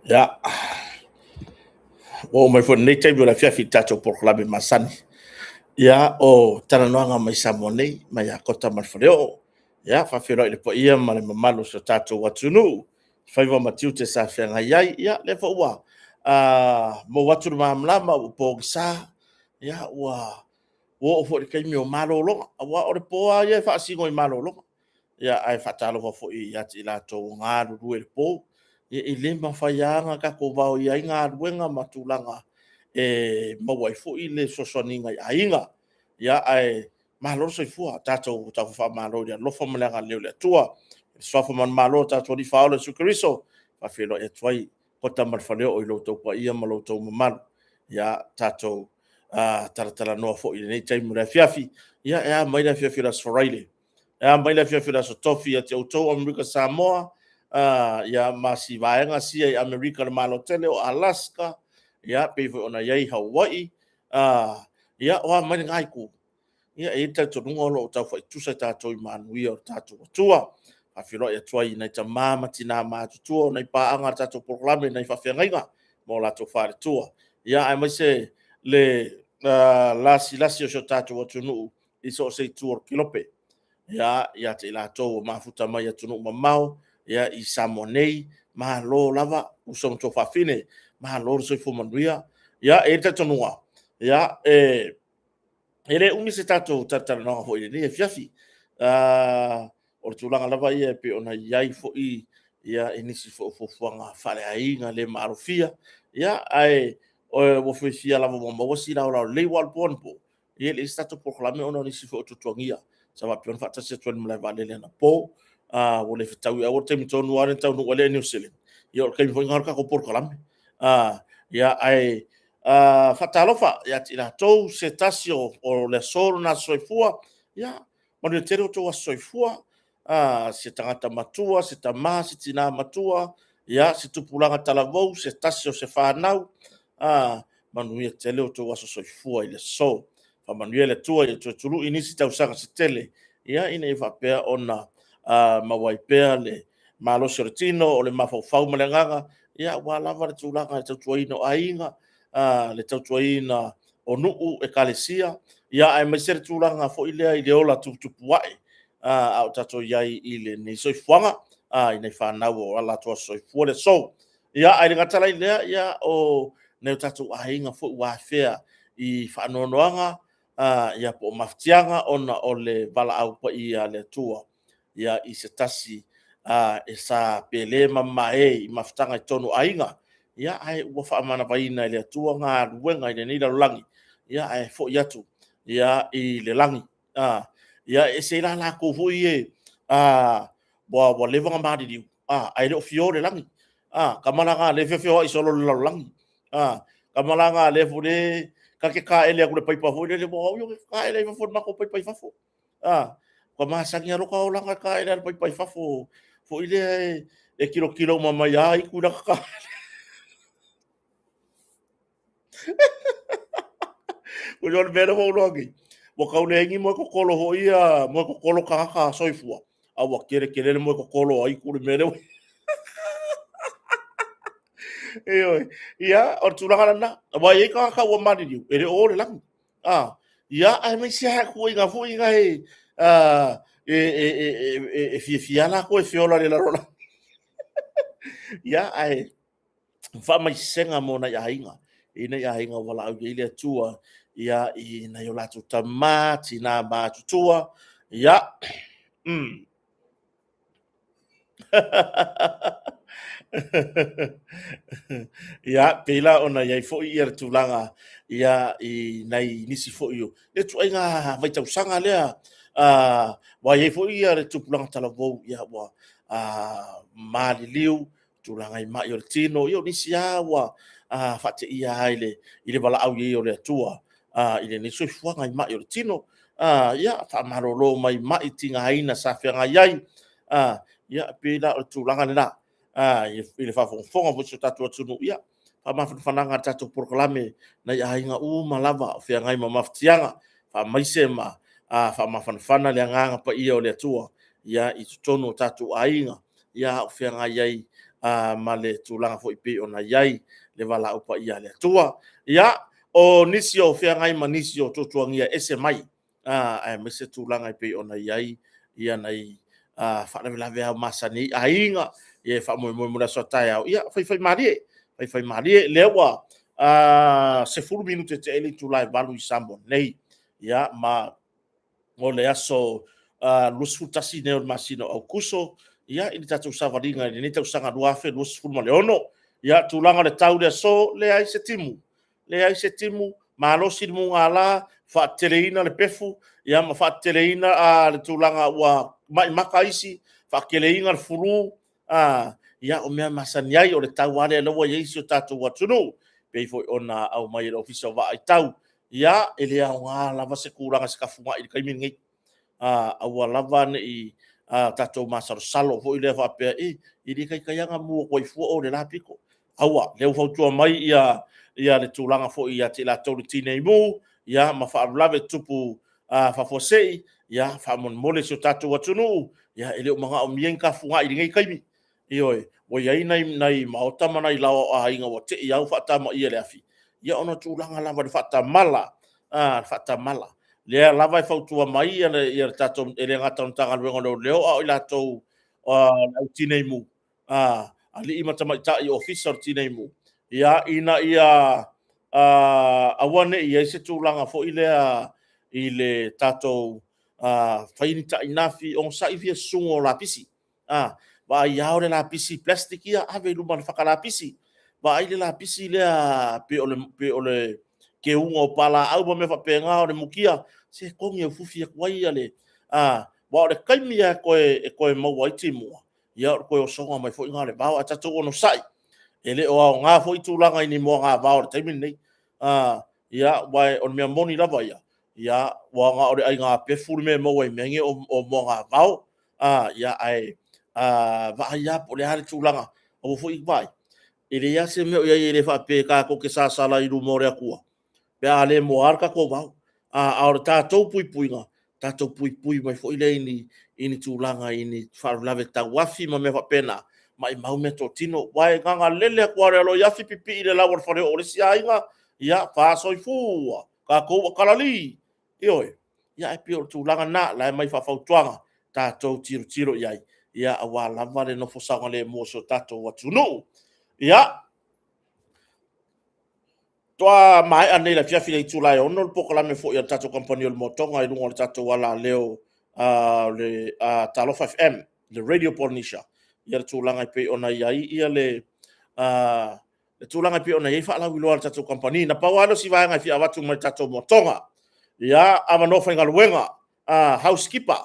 Ia, ua oo mai foi i lenei taimi o le afiafi i le tatou polokalame masani, ia, o Talanoaga mai Samoa nei, mai ia Kota ma le Faleoo. Ia, e faafeiloai i le paia ma le mamalu o si o tatou atunuu i faiva ma tiute sa feagai ai. Ia, o lea foi ua mou atu le malamalama ua pogisa, ia ua oo foi i le taimi o malologa, aua o le po lava ia e faasino i malologa. Ae faatalofa foi ia i latou o galulue i le po. E le mafai lava ona tatou vaoia ai galuega ma tulaga e maua ai foi le fesoasoaniga i aiga. Ae malo le soifua, tatou faamalo i le alofa ma le agalelei o le Atua. I le suafa manumalo o lo tatou Alii Faaola Iesu Keriso e faafeiloai atu ai Kota ma le Faleoo i lo outou paia ma lo outou mamalu. Ia tatou talatalanoa foi i lenei taimi o le afiafi. Ia e a mai le afiafi o le Aso Faraile, e a mai le afiafi o le Aso Tofi ia te outou Amerika Samoa ma si vaega sia i Amerika i le Malo tele o Alaska, e pei foi ona i ai Hawaii. Ia, o a mai lena itu, e i ai le talitonuga o lo o tau faaitusa i tatou i manuia o le tatou Atua. E faafeiloai atu ai i nai tama ma tina matutua o nai paaga i le tatou polokalame, nai faafeagaiga ma o latou faletua, aemaise le lasilasi o si o tatou atunuu i so o se itu o le kelope, ia te i latou ua mafuta mai i atunuu mamao i Samoa nei, malo lava uso ma tuafafine, malo le soifua manuia. E i ai le talitonuga, e le umi se tatou talatalanoaga foi i lenei afiafi. O le tulaga lava ia e pei ona i ai foi i nisi foi o fuafuaga faaleaiga le maalofia, ae ua fiafia lava ua maua si laolao lelei. Aua o le po anapo, e leai se tatou polokalame ona o nisi foi o tuatuagia sa faapea ona faatasi atu ai i le malae vaalele anapo. Ua le fetaui, aua o le taimi tonu lava lea na taunuu ai le Air New Zealand, ia o le taimi foi lena o le tatou polokalame. Ae faatalofa ia te i latou o se tasi o le aso lona aso soifua, ia manuia tele lo outou aso soifua. Se tagata matua, se tama, se tina matua, se tupulaga talavou, se tasi o se fanau, manuia tele lo outou aso soifua i le aso. Faamanuia le Atua ia toe tului nisi tausaga se tele, ina ia faapea ona maua ai pea le malosi o le tino, o le mafaufau ma le agaga, aua lava le tulaga i le tautuaina o aiga, le tautuaina o nuu, ekalesia, aemaise le tulaga foi lea i le ola tuputupuae a o tatou i ai i lenei soifuaga, i nai fanau o latou aso soifua le aso. Ia, ae le gata la i lea, o nai o tatou aiga foi ua afea i faanoanoaga po o mafatiaga ona o le valaau paia a le Atua i se tasi sa pele ma mamae i mafutaga i totonu o aiga, ae ua faamanavaina e le Atua galuega i lenei lalolagi, ae foi atu i le lagi. Ia, e ese ai la latou foi ia ua leva ona maliliu ae le o fia o i le lagi. Tama la na o lea e feofeoai solo i le lalolagi. Tama la na o lea ta te taele atu i le paipa foi lele, o au ia ou te taele lava i fafo i le matou paipa i fafo. Ua masani lava lota olaga e taele lava i le paipa i fafo foi lea e tilotilo uma mai lava aitu i lata taele. O le mea lea ua ou iloa nei, ua tau leai ni moe totolo foi ia, moe totolo tagata soifua, a ua tele tele le moe totolo o aitu le mea lea ua... Ioe. Ia, o le tulaga lena. Aua e i ai tagata ua maliliu, e le o o i le lagi. Ia, aemaise lava ituaiga foi nei e fiafia lava latou e feola i le lalolagi. Ia, ae faamaisega mo nai aiga, i nai aiga ua valaaulia i ai le Atua i nai o latou tama, tina matutua. Ia. Ia, pei la ona i ai foi ia le tulaga ia i nai nisi foi o le ituaiga vaitausaga lea, ua i ai foi ia le tupulaga talavou ua maliliu tulaga i mai o le tino, ia o nisi lava ua faateia lava i le valaau i ai o le Atua i lenei soifuaga i mai o le tino. Ia, faamalolo mai mai tigaina sa feagai ai. Ia, pei la o le tulaga lena i le faafogafoga foi a si o tatou atunuu, ia, faamafanafanaga i le tatou polokalame i nai aiga uma lava o feagai ma mafatiaga, faamaise ma faamafanafana le agaga paia o le Atua i totonu o tatou aiga a o feagai ai ma le tulaga foi pei ona i ai le valaau paia a le Atua. Ia, o nisi o feagai ma nisi o tuatuagia ese mai, aemaise tulaga e pei ona i ai ia nai faalavelave ao masani ai aiga, ia e faamoemoe mo le aso a taeao, ia faifaimalie, faifaimalie. Lea ua 10 minute tea ai le itula e 8 i Samoa nei, ia ma o le aso 21 nei o le masina o Aokuso, ia i le tatou savaliga i lenei tausaga 2026. Ia, tulaga o le tau i le aso, leai se timu, leai se timu, malosi le mugala, faateteleina le pefu, ia ma faateteleina le tulaga ua maimata isi, faateteleina le flu, ia o mea masani ai, o le tau lava lea ua i ai si o tatou atunuu, pei foi ona aumai e le Ofisa o Vaai Tau. Ia, e le aoga lava se tulaga se tafugai i le taimi lenei. Aua lava ne i tatou masalosalo foi lea faapea, e le taitai lava ona mu atu ai fua o i le la pito. Aua, o lea ua fautua mai le tulaga foi ia te i latou o le tinei mu, ia ma faalavelave tutupu faafuasei, ia faamolemole si o tatou atunuu, e le o manaomia ni tafugai i lenei taimi. Ioe, ua i ai nai maota ma nai laoa o aiga ua te i lava ua faatamaia i le afi, ia ona o tulaga lava i le faatamala, le faatamala. O lea lava e fautua mai le tatou, e le gata o le Matagaluega o Leoleo, a o i latou o le au tinei mu, alii ma tamaitai Ofisa o le Tinei Mu, ina ia aua ne i i ai se tulaga foi lea i le tatou fai ni tainafi, onosai fia susugu o lapisi. Vaai a o le lapisi plastic ia, ave i luma o le fata lapisi. Vaai le lapisi lea pei o le teuga o palaau ma mea faapena, o le mutia, se togi e ufiufi atu ai le... aua o le taimi lava e toe maua ai timuga, ia o le toe osoga mai foi lena o le vao. Ae tatou onosai, e le o aoga foi tulaga i ni moagavao i le taimi lenei. Ia, aua o le mea moni lava ia, aua na o le aiga pefu le mea e maua i mea nei o moagavao. Ae vaai lava po o le a le tulaga, aua foi, vaai, e leai lava se mea o i ai e le faapea tatou te sasala ai i luma o le Atua pe a le moa le tatou vao. A o le tatou puipuiga, tatou puipui mai foi lea i ni tulaga i ni faalavelave tauafi ma mea faapena, maumau meatotino. Aua e na ona lele atu lava o le aloiafi pipii i le lau o le faleoo o le isi aiga, ia, fa soifua, tatou ua talalī. Ioe. Ia ae pei o le tulaga lena, o la e aumai faafautuaga, tatou tilotilo i ai, aua lava le nofo saogalemu o si o tatou atunuu. Ia, faatoa maea nei i le afiafi i le itula e 6 le polokalame foi a le tatou kamupani o le Motoga i luga o le tatou alaleo o le Talofa FM, le Radio Polynesia, ia le tulaga e pei ona i ai le tulaga e pei ona i ai faalauiloa a le tatou kamupani. Na pau lava lea o si vaega e fia avatu mai le tatou Motoga. Ia, avanoa faigaluega, housekeeper,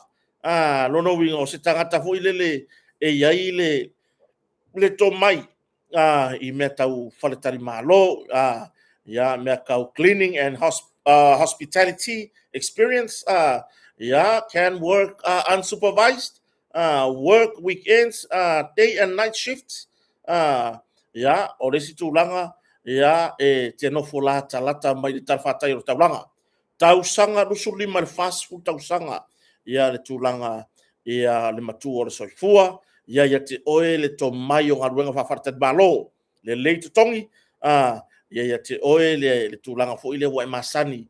lona uiga o se tagata foi lele e i ai le tomai i mea tau faletalimalo, ia, mea tau cleaning and hospitality experience, ia, can work unsupervised, work weekends, day and night shifts, ia, o le isi tulaga, ia, e te nofo latalata mai le talafatai o le taulaga. Tausaga 25 i le 40 tausaga, ia le tulaga ia le matua o le soifua, ia ia te oe le tomai o galuega faafaletalimalo, lelei totogi, ia ia te oe le tulaga foi lea ua e masani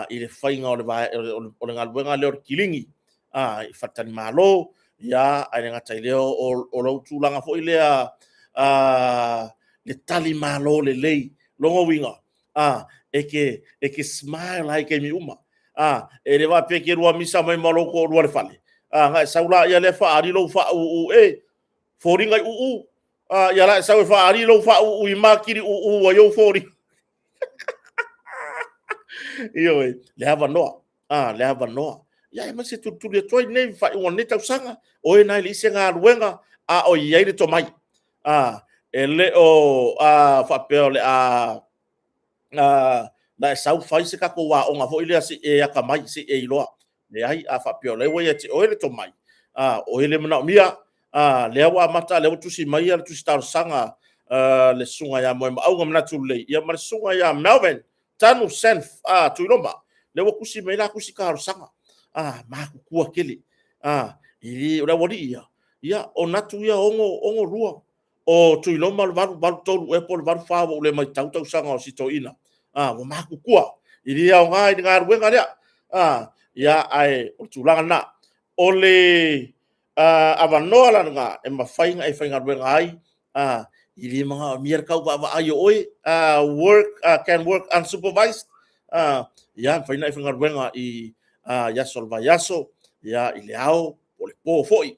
i le faiga o le galuega lea o le kilini i faletalimalo, ia, ae le gata i lea o lou tulaga foi lea le talimalo lelei. Lona uiga, e te smile lava i taimi uma. E le faapea e te lua misa mai ma lou toalua i le fale, ona e sau lea faaali lou faauu, e foliga i uu. Ia la e sau e faaali lou faauu i makili uu ai ou foliga. Ioe, le avanoa, le avanoa. Ia aemaise e tulituli atu ai lenei faaiuga o lenei tausaga, o e na e leai se galuega, a o i ai le tomai. E le o faapea o le a na e sau fai se tatou aoga foi lea se i e atamai, se i e iloa. Leai, a faapea o lea ua ia te oe le tomai, o oe lea e manaomia. Lea ua amata, lea ua tusi mai le tusi talosaga a le susuga ia Moemaauga Manatu Lelei, ia ma le susuga ia Melvin Tanu Senf Tuiloma. Lea ua tusi mai la tusi talosaga. Matutua tele. E le, o le aualii ia, ia, o natu ia 62. O Tuiloma o le 8, 8, 3 ea po o le 8, 4 ua ou le matau tausaga o si toeaina. Ua matutua, e le aoga i le galuega lea. Ia, ae o le tulaga lena. O le avanoa la lena e mafai ona e faigaluega ai, e le manaomia le tau vaavaai o oe, work, can work unsupervised. Ia, e mafai ona e faigaluega i aso o le vaiaso, i le ao po o le po foi,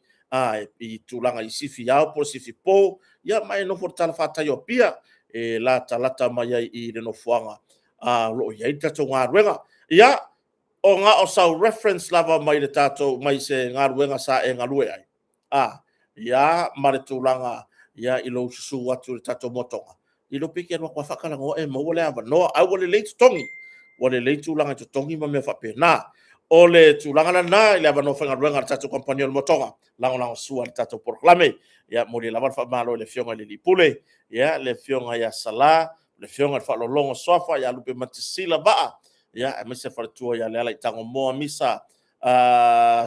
i tulaga i sifi ao po o sifi po, ia ma e nofo i le talafatai o Apia e latalata mai ai i le nofoaga o lo o i ai le tatou galuega. Ia, o na o sau reference lava mai le tatou mai se galuega sa e galue ai, ia ma le tulaga ia i lou susu atu i le tatou motoga, le iloa pe te alu atu lava faatalanoa e maua le avanoa, ae ua lelei totogi, ua lelei tulaga i totogi ma mea faapena. O le tulaga lena i le avanoa faigaluega a le tatou kamupani o le Motoga, lagolagosua i le tatou polokalame. Ia momoli lava le faamalo i le Afioga i le Alii Pule, ia le Afioga ia Sala, le Afioga i le Faaaloaloga o Suafa ia Lupematasila Vaa, ia aemaise le faletua ia Lealaitangomoa Misa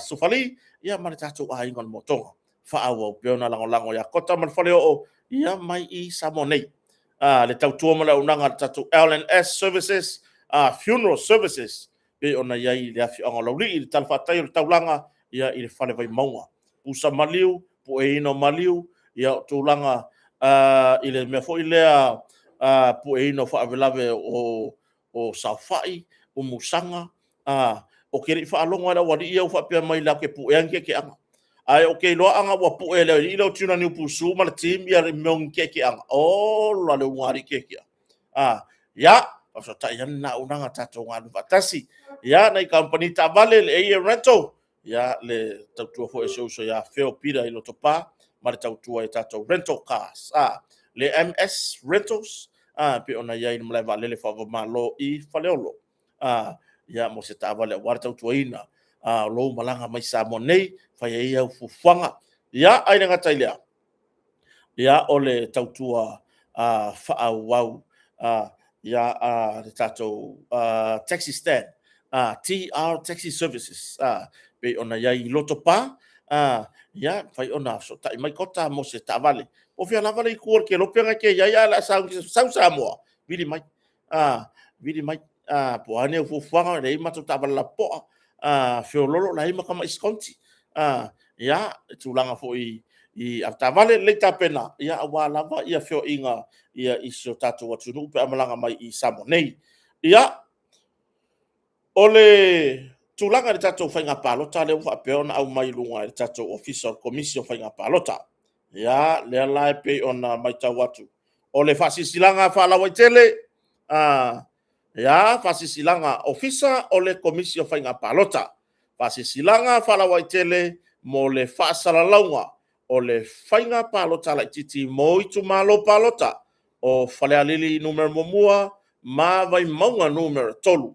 Sufali, ia ma le tatou aiga o le Motoga. Faaauau pea ona lagolago ia Kota ma le Faleoo, ia mai i Samoa nei. Le tautua ma le auaunaga a le tatou LNS Services, Funeral Services, pei ona i ai i le afioaga o Laulii i le talafatai o le taulaga, ia i le Fale Vaimauga. Pusa maliu, pueina o maliu, ia o tulaga i le mea foi lea pueina o faalavelave o saofai, umusaga, ou te le i faalogo lava i le aualii ia o faapea mai latou te puea ni tiatiaga. Ae ou te iloa ana ua pue e le alii lea o Tuna Niupusu ma le team ia mea o ni tiatiaga, ola le ulugalii tiatia. Ia, faafesootai ane lena auaunaga tatou galulue faatasi. Ia, nai kamupani taavale, le AA Rental, ia le tautua foi a si ou uso ia Feo Peter i Lotopa ma le tautua i tatou rental cars. Le MS Rentals, pei ona i ai i le malae vaalele faava-o-Malo i Faleolo. Ia, mo se taavale aua le tautuaina o lou malaga mai Samoa nei, fai ai au fuafuaga. Ia, ae le gata i lea, ia, o le tautua faaauau ia le tatou taxi stand, TR Taxi Services, pei ona i ai i Lotopa, ia, mafai ona fesootai mai Kota mo se taavale. Po o fea lava le itu o le kelope na e te i ai ae o le a sau i Samoa, vili mai, vili mai. Po o a ni au fuafuaga, e leai matou taavale lapopoa, feoloolo la e i ai ma tamai sikonti. Ia, tulaga foi i avetaavale, lelei tapena aua lava feoaiga i si o tatou atunuu pe a malaga mai i Samoa nei. Ia, o le tulaga i le tatou faiga palota lea ua faapea ona aumai i luga e le tatou Ofisa o le Komisi o Faiga Palota. Ia, lea la e pei ona matau atu, o le faasilasilaga faalauaitele, ia, faasilasilaga Ofisa o le Komisi o Faiga Palota, faasilasilaga faalauaitele mo le faasalalauga o le faiga palota laitiiti mo itumalo palota o Falealili 1 ma Vaimauga 3,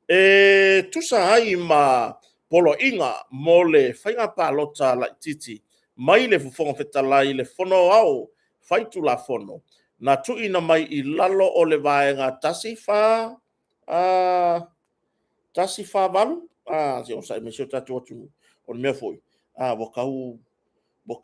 e tusa ai ma poloaiga mo le faiga palota laitiiti mai le Fofoga Fetalai i le Fono Aoao Faitulafono na tuuina mai i lalo o le Vaega 148, se i onosai mai si o tatou atunuu, o le mea foi ua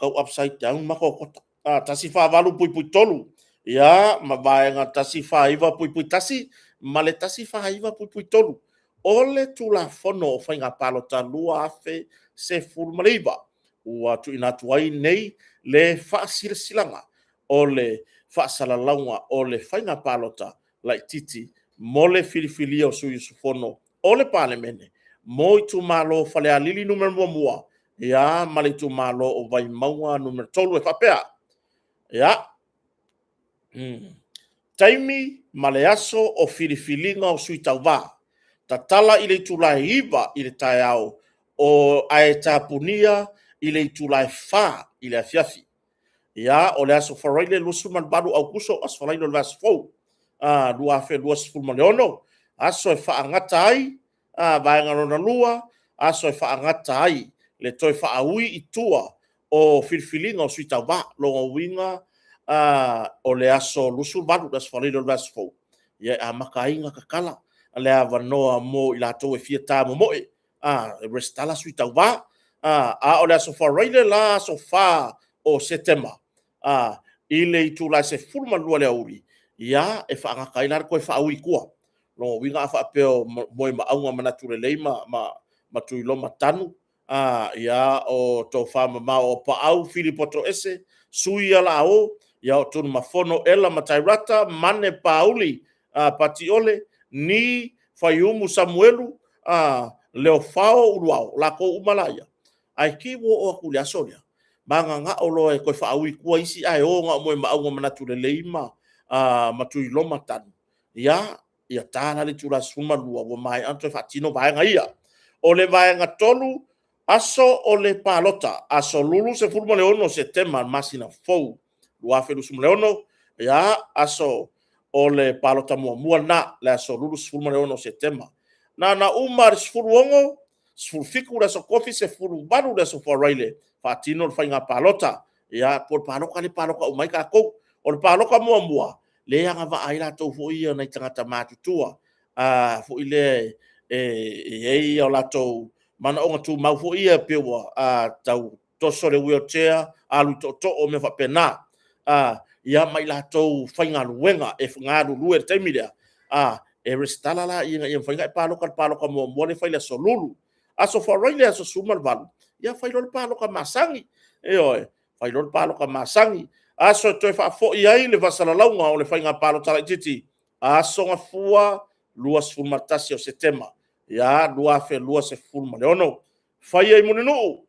tau upside down le matou ota. 148(3), ia ma Vaega 149(1) ma le 149(3) o le Tulafono o Faiga Palota 2019, ua tuuina atu ai nei le faasilasilaga o le faasalalauga o le faiga palota laitiiti mo le filifilia o sui usufono o le Palemene mo itumalo o Falealili 1, ia ma le itumalo o Vaimauga 3, e faapea. Ia, taimi ma le aso o filifiliga o sui tauva. Tatala i le itula e 9:00 i le taeao ae tapunia i le itula e 4:00 i le afiafi. Ia, o le aso Faraile 28 Aokuso, aso Faraile o le vaiaso fou 2026, aso e faagata ai, vaega lona lua, aso e faagata ai le toe faaui i tua o filifiliga o sui tauva. Lona uiga o le aso 28, le aso Faraile o le vaiaso fou, e amata ai ona tatala le avanoa mo i latou e fia tamomoe e resitala sui tauva. A o le aso Faraile la aso 4 o Setema, I le itula e 12 i le aoauli, ia, e faagata ai la le toe faaui i tua. Lona uiga a faapea o Moemauga Manatu Lelei ma Tuiloma Tanu, ia, o Tofa Mamao Auapaau Filipo Toese, Sui Alao, ia o Tunumafono Ela ma Tairata, Mane Pauli Pati Ole, Ni Faiumu Samuelu, Leofao Uluao, o latou uma laia, ae te i ua oo atu i le aso lea, mananao loa e toe faaui i tua isi ae o na o Moemauga Manatu Lelei ma Tuiloma Tanu, ia ta la le itula e 12 ua maea ona toe faatino vaega ia. O le vaega 3, aso o le palota, aso Lulu 16 o Setema masina fou 2026, ia, aso o le palota muamua lena, le aso Lulu 16 o Setema. Na ona uma lava i le 16, 17 le aso Tofi, 18 le aso Faraile, faatino le faiga palota. Ia, po o le palota lea e palota uma ai tatou. O le palota muamua, lea e agavaa ai latou foi ia nai tagata matutua foi lea e i ai o latou manaoga tumau foi ia pei ua tau toso i le wheelchair, alu i tootoo, mea faapena. Ia ma i latou faigaluega e galulue i le taimi lea, e resitala la ina ia mafai ona e palota i le palota muamua lea e fai i le aso Lulu. Aso Faraile aso 18, ia fai loa le palota masani. Ioe, fai loa le palota masani. Aso e toe faafoi ai le faasalalauga o le faiga palota laitiiti, aso Gafua 21 o Setema 2026. Faia i Mulinuu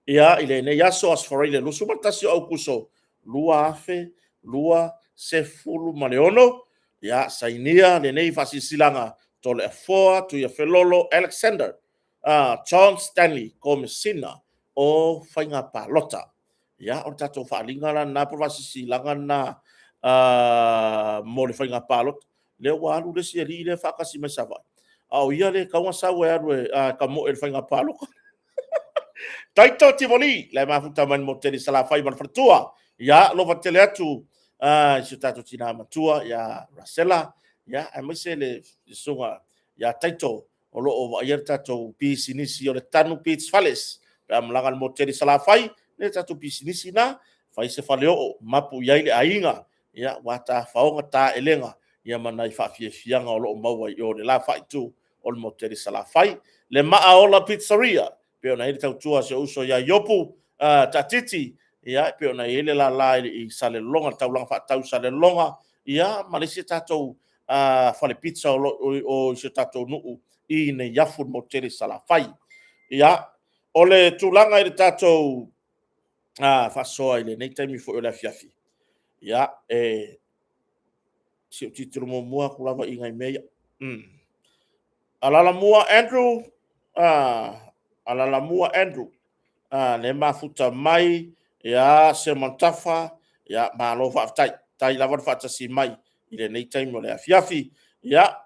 i lenei aso, Aso Faraile 21 o Aokuso 2026, ia sainia lenei faasilasilaga, Toleafoa Tuiafelolo Alexander John Stanley, Komesina o Faiga Palota. Ia, o le tatou faaaliga la lena po o le faasilasilaga lena mo le faiga palota. Lea ua alu le isi alii lea e faatasi mai Savaii, a o ia lea e tatau ona sau e alu e tamoe i le faiga palota. Taito Tivoli, le mafuta mai le motu tele i Salafai ma le faletua. Ia, alofa tele atu i si o tatou tina matua ia Rasela, ia, aemaise le susuga ia Taito o lo o vaaia le tatou pisinisi o le Tanu Beach Fales. Pe a malaga i le motu tele i Salafai, le tatou pisinisi lena, fai se faleoo, mapu i ai le aiga, ia, ua tafaoga taelega ma nai faafiafiaga o lo o maua i o i le la faaitu o le motu tele i Salafai. Le Maaola Pizzeria, pei ona i ai le tautua a si ou uso ia Iopu Taatiti, ia, e pei ona i ai le lala i Salelologa, le taulaga faatau i Salelologa, ia ma le isi tatou fale pizza o lo o i si o tatou nuu i Neiafu i le motu tele i Salafai. Ia, o le tulaga i le tatou faasoa i lenei taimi foi o le afiafi, ia, e se i ou tilotilo muamua atu lava i nai mea ia. Alalamua Andrew, Alalamua Andrew, lea e mafuta mai, ia Seumanutafa, ia malo faafetai. Faafetai lava le faatasi mai i lenei taimi o le afiafi. Ia,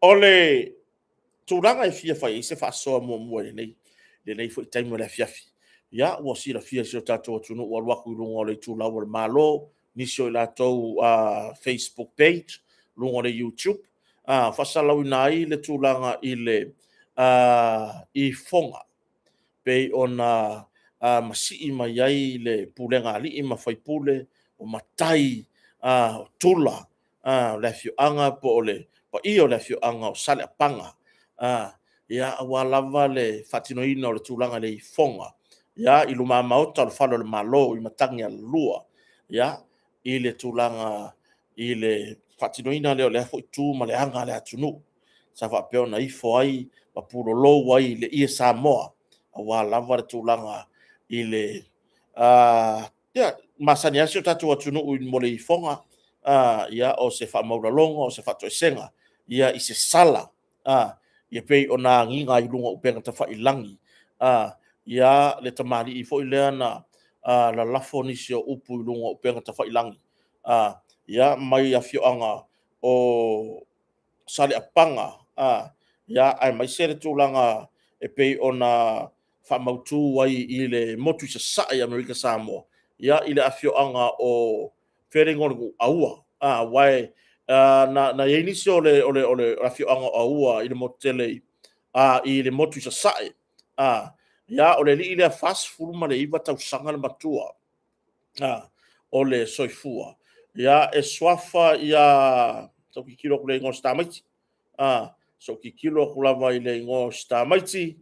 o le tulaga e fia fai ai se faasoa muamua i lenei foi taimi o le afiafi. Ia, ua silafia e si o tatou atunuu ua alu atu i luga o le itulau a le Malo, nisi o i latou Facebook page, luga o le YouTube, faasalalauina ai le tulaga i le ifoga, pei ona masii mai ai le pulega a alii ma faipule, o matai, o tula o le afioaga po o le paia o le afioaga o Saleapaga, ia, aua lava le faatinoina o le tulaga i le ifoga, ia, i luma maota o le fale o le Malo i Matagialalua, ia, i le tulaga i le faatinoina lea o lea foi tu ma le aga a le atunuu sa faapea ona ifo ai ma pulou ai le ie Samoa, aua lava le tulaga i le... Ia, masani lava si o tatou atunuu mo le ifoga, ia, o se faamaualaloga, o se faatoesega ia i se sala, e pei ona agiga i luga o upega tafailagi ia le tamalii foi lea na lalafo nisi o upu i luga o upega tafailagi, ia, mai afioaga o Saleapaga, ia, aemaise le tulaga e pei ona faamautu ai i le motu i Sasae i Amerika Samoa, ia, i le afioaga o fea le igoa o le nuu? Aua. Aua na i ai nisi o le afioaga o Aua i le motu tele i le motu i Sasae. Ia, o le alii lea e 49 tausaga le matua. o le Soifua. Ia, e suafa ia, se i ou tilotilo atu i le igoa o si tamaiti. Se i ou tilotilo atu lava i le igoa o si tamaiti,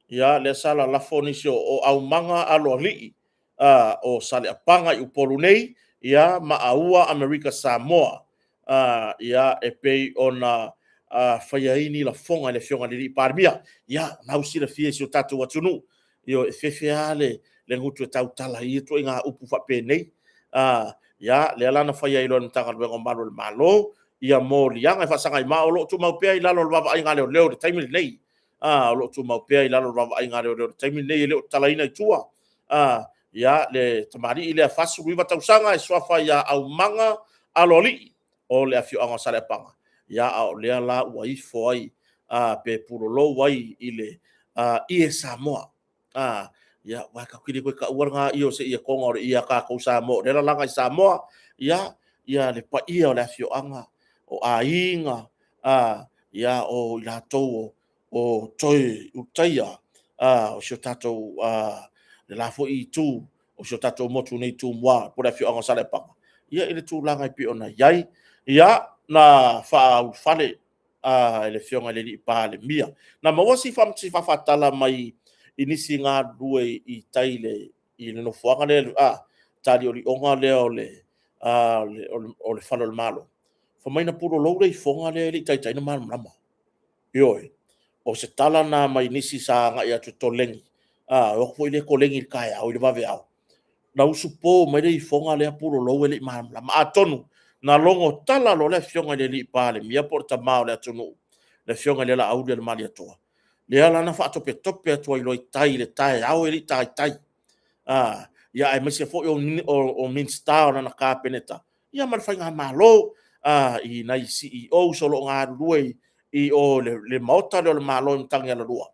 ia, lea sa lalafo nisi o Aumaga Aloalii o Saleapaga i Upolu nei, ia ma Aua Amerika Samoa, ia, e pei ona faia ai ni lafoga i le Afioga i le Palemia. Ia, o lena ua silafia e si o tatou atunuu, ioe, e fefe lava le gutu e tautala i ia ituaiga upu faapenei. Ia, lea la na fai ai loa e le Matagaluega o Malu o le Malo ia moliaga e faasaga i mao, o lo o tumau pea i lalo o le vaavaaiga a leoleo i le taimi lenei. O lo o tumau pea i lalo o le vaavaaiga a leoleo i le taimi lenei, e le o tatalaina i tua. Ia, le tamalii lea 49 tausaga e suafa ia Aumaga Aloalii o le afioaga o Saleapaga. Ia, a o lea la ua ifo ai pe pulou ai i le ie Samoa. Ia, aua tatou te le toe taua lena ie o se ie Toga o le ie a tatou Samoa o lea e lalaga i Samoa. Ia le paia o le afioaga, o aiga, ia o i latou o Toe Ulutaia o si o tatou, le la foi itu o si o tatou motu nei i Tumua po o le afioaga o Saleapaga, ia i le tulaga e pei ona i ai. Ia, na faaulufale le Afioga i le Palemia. Na maua se faafatala mai i nisi galulue i tai i le nofoaga lea, taliolioga lea o le Fale o le Malo, fai mai na pulou le ifoga lea e le i taitai ona malamalama. Ioe, o se tala lena mai nisi sa agai atu e koleni, e o atu foi lea koleni i le taeao i le vaveao, na usupo mai le ifoga lea pulou e le i malamalama. Atonu na logo tala loa le Afioga i le Palemia po o le tama o le atunuu, le Afioga ia Laaulialemalietoa, lea la na faatopetope atu ai loa i tai i le taeao e le i taitai, aemaise foi o Minisita o lana Kapeneta ia ma le faigamalo i nai CEOs o lo o galulue i o i le Maota lea o le Malo i Matagialalua.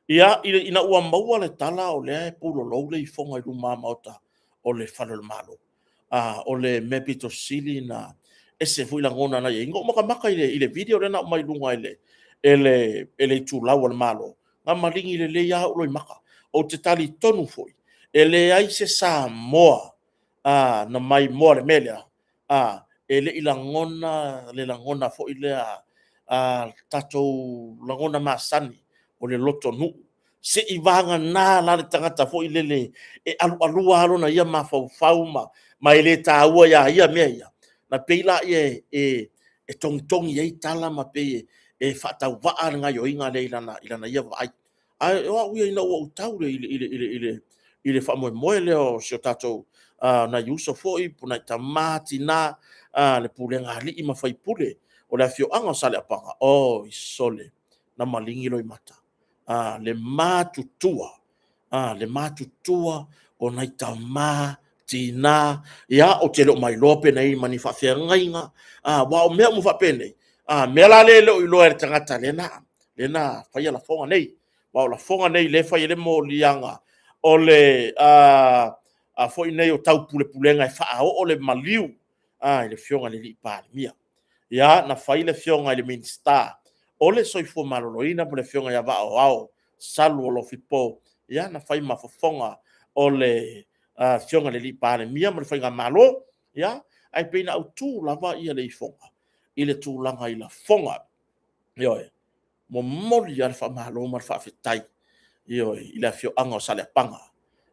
Ia, ina ua maua le tala o lea e pulou le ifoga i luma maota o le Fale o le Malo, o le mea pito sili ona ese foi lagona na i ai. Na ou matamata i le video lea na aumai i luga e le itulau a le Malo, na maligi lelei lava ou loimata. Ou te talitonu foi, e leai se Samoa na maimoa i le mea lea, e le i lagona le lagona foi lea, tatou lagona masani o le lotonuu, seivagana la le tagata foi lele e alualua lava lona ia mafaufau ma e le taua ia ia mea ia, ona pei lea e togitogi i ai tala ma pei e faatauvaa le gaoioiga lea i lana ia vaai. Ae o au ia ina ua ou tau i le faamoemoe lea o si o tatou nai uso foi, o nai tama, tina, le pulega a alii ma faipule o le afioaga o Saleapaga, oi sole, na maligi loimata. Le matutua, le matutua o nai tama, tina, ia ou te le o ma iloa pe na i ai ma ni faafeagaiga, aua o mea uma faapenei, o mea la lea e le o iloa e le tagata lea na faia lafoga nei. Aua o lafoga nei o lea e fai ai le moliaga o le a foi nei o taupulepulega e faaoo le maliu i le Afioga i le Palemia. Ia, na fai le Afioga i le Minisita o le Soifua Maloloina po o le Afioga ia Vaa o Ao Satualofi Paul, ia na fai ma fofoga o le Afioga i le Palemia ma le faigamalo, ia, ae pei na autu lava le ifoga i le tulaga i lafoga. Ioe, momoli lava le faamalo ma le faafetai, ioe, i le afioaga o Saleapaga,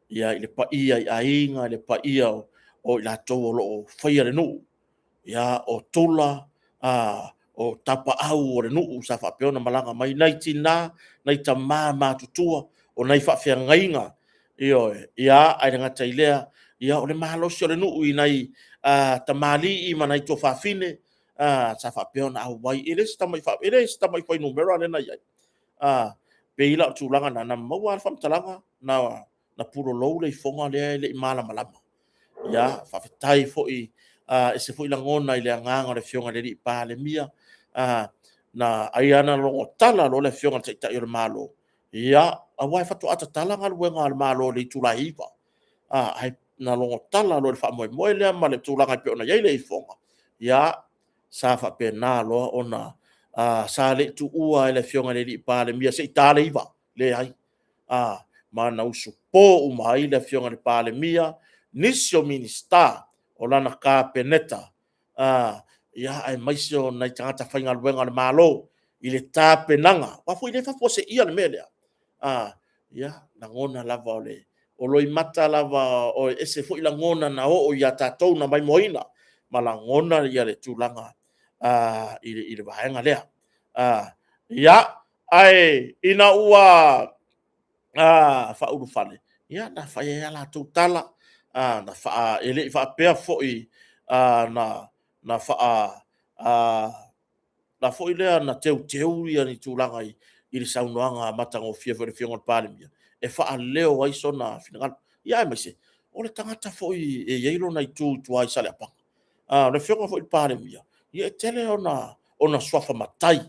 i le paia i aiga, le paia o i latou o lo o faia le nuu, ia, o Tula, o Tapaau o le nuu sa faapea ona malaga mai, nai tina, nai tama matutua, o nai faafeagaiga, ioe, ae le gata i lea, o le malosi o le nuu i nai tamalii ma nai tuafafine sa faapea ona auai. E le o se tamai fuainumera lea na i ai. E pei la o le tulaga lena, na maua lava le faamatalaga, na pulou le ifoga lea e le i malamalama. Ia faafetai foi, e ese foi lagona i le agaga o le Afioga i le Palemia, ai lava na logo tala loa le Afioga i le Taitai o le Malo, ia, aua faatoa tatala galuega a le Malo i le itula e 9:00, ae na logo tala loa i le faamoemoe lea ma le tulaga e pei ona i ai le ifoga, ia, sa faapena loa ona sa le i tuua e le Afioga i le Palemia se i ta le 9:00, leai, ma na usupo uma ai le Afioga i le Palemia, nisi o Minisita o lana Kapeneta, ia, aemaise o nai tagata faigaluega a le Malo i le tapenaga, aua foi e le faafuaseia le mea lea. Ia, lagona lava o le o loimata lava, o e ese foi lagona na oo ia tatou na maimoaina, ma lagona le tulaga i le vaega lea. Ia, ae ina ua faaulufale, ia na fai ai lava latou tala, e le i faapea foi na faa foi lea na teuteu ni tulaga i le saunoaga matagofie foi a le Afioga i le Palemia e faaleo ai sona finagalo. Ia aemaise o le tagata foi e i ai lona itu i tua i Saleapaga. O le Afioga foi i le Palemia, ia e tele ona suafa matai.